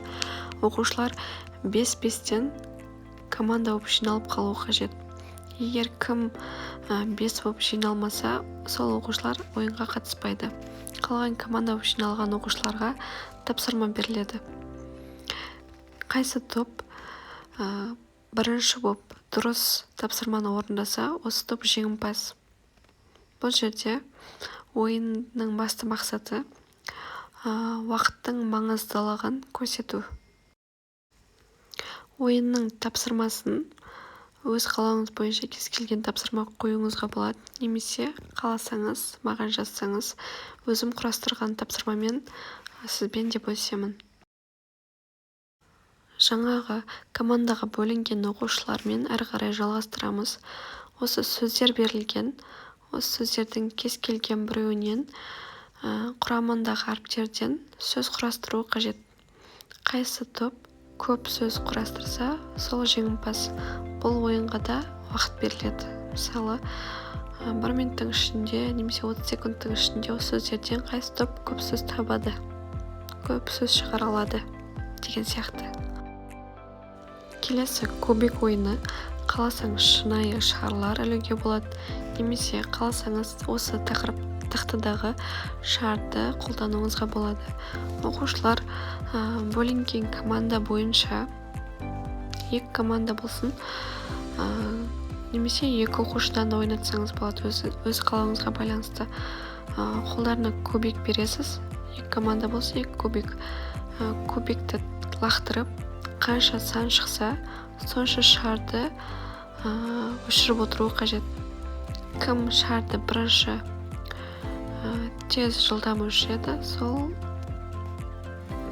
Оқушылар 5-5-тен команда болып жиналып қалуы қажет. Егер кім 5 болып жиналмаса, сол оқушылар ойынға қатыспайды. Қалған команда болып жиналған оқушыларға тапсырма беріледі. Қайсы топ бірінші болып дұрыс тапсырманы орындаса, осы топ жеңімпаз. Бұл жерде ойынның басты мақсаты уақыттың маңыздылығын көрсету. Ойынның тапсырмасын өз қалауыңыз бойынша кез келген тапсырма қоюыңызға болады, немесе қаласаңыз, маған жазсаңыз, өзім құрастырған тапсырмамен сізбен де бөлісемін. Жаңағы командаға бөлінген оқушылармен әрі қарай жалғастырамыз. Осы сөздер берілген, осы сөздердің кез келген біреуінен құрамындағы әріптерден сөз құрастыру қажет. Қайсы топ Көп сөз құрастырса, сол жеңімпаз. Бұл ойынға да уақыт беріледі. Мысалы, 1 минуттың ішінде немесе 30 секундтың ішінде осы сөздерден қайсы топ көп сөз табады, көп сөз шығара алады деген сияқты. Келесі кубик ойыны. Қаласаңыз, шынайы шарлар ілуге болады немесе қаласаңыз, осы тақырып тақтадағы шарды қолдануыңызға болады. Оқушылар бөлінген команда бойынша, екі команда болсын немесе екі оқушыдан да ойнатсаңыз болады, өз қалауыңызға байланысты. Қолдарына кубик бересіз. Екі команда болса, екі кубик. Кубикті лақтырып, қанша сан шықса, сонша шарды өшіріп отыру қажет. Кім шарды бірінші, тез, жылдам өшіреді, сол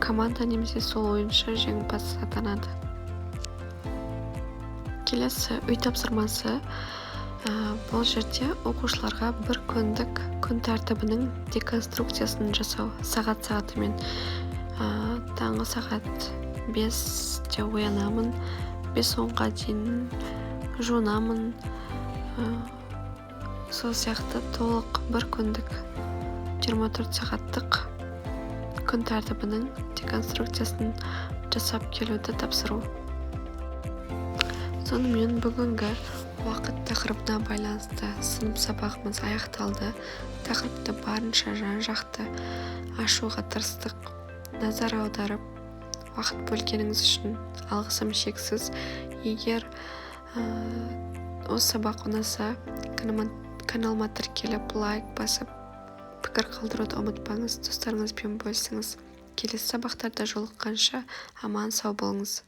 команда немесе сол ойыншы жеңімпаз атанады. Келесі үй тапсырмасы. Бұл жерде оқушыларға бір күндік күн тәртібінің деконструкциясын жасау, сағат сағатымен. Таңғы сағат 5-те оянамын, 5:10-ға дейін жуынамын, сол сияқты толық бір күндік 24 сағаттық күн тәртібінің деконструкциясын жасап келуді тапсыру. Сонымен, бүгінгі уақыт тақырыбына байланысты сынып сабағымыз аяқталды. Тақырыпты барынша жан жақты ашуға тырыстық. Назар аударып, уақыт бөлгеніңіз үшін алғысым шексіз. Егер осы сабақ ұнаса, каналыма тіркеліп, лайк басып, пікір қалдыруды ұмытпаңыз, достарыңызбен бөлісіңіз. Келесі сабақтарда жолыққанша, аман сау болыңыз.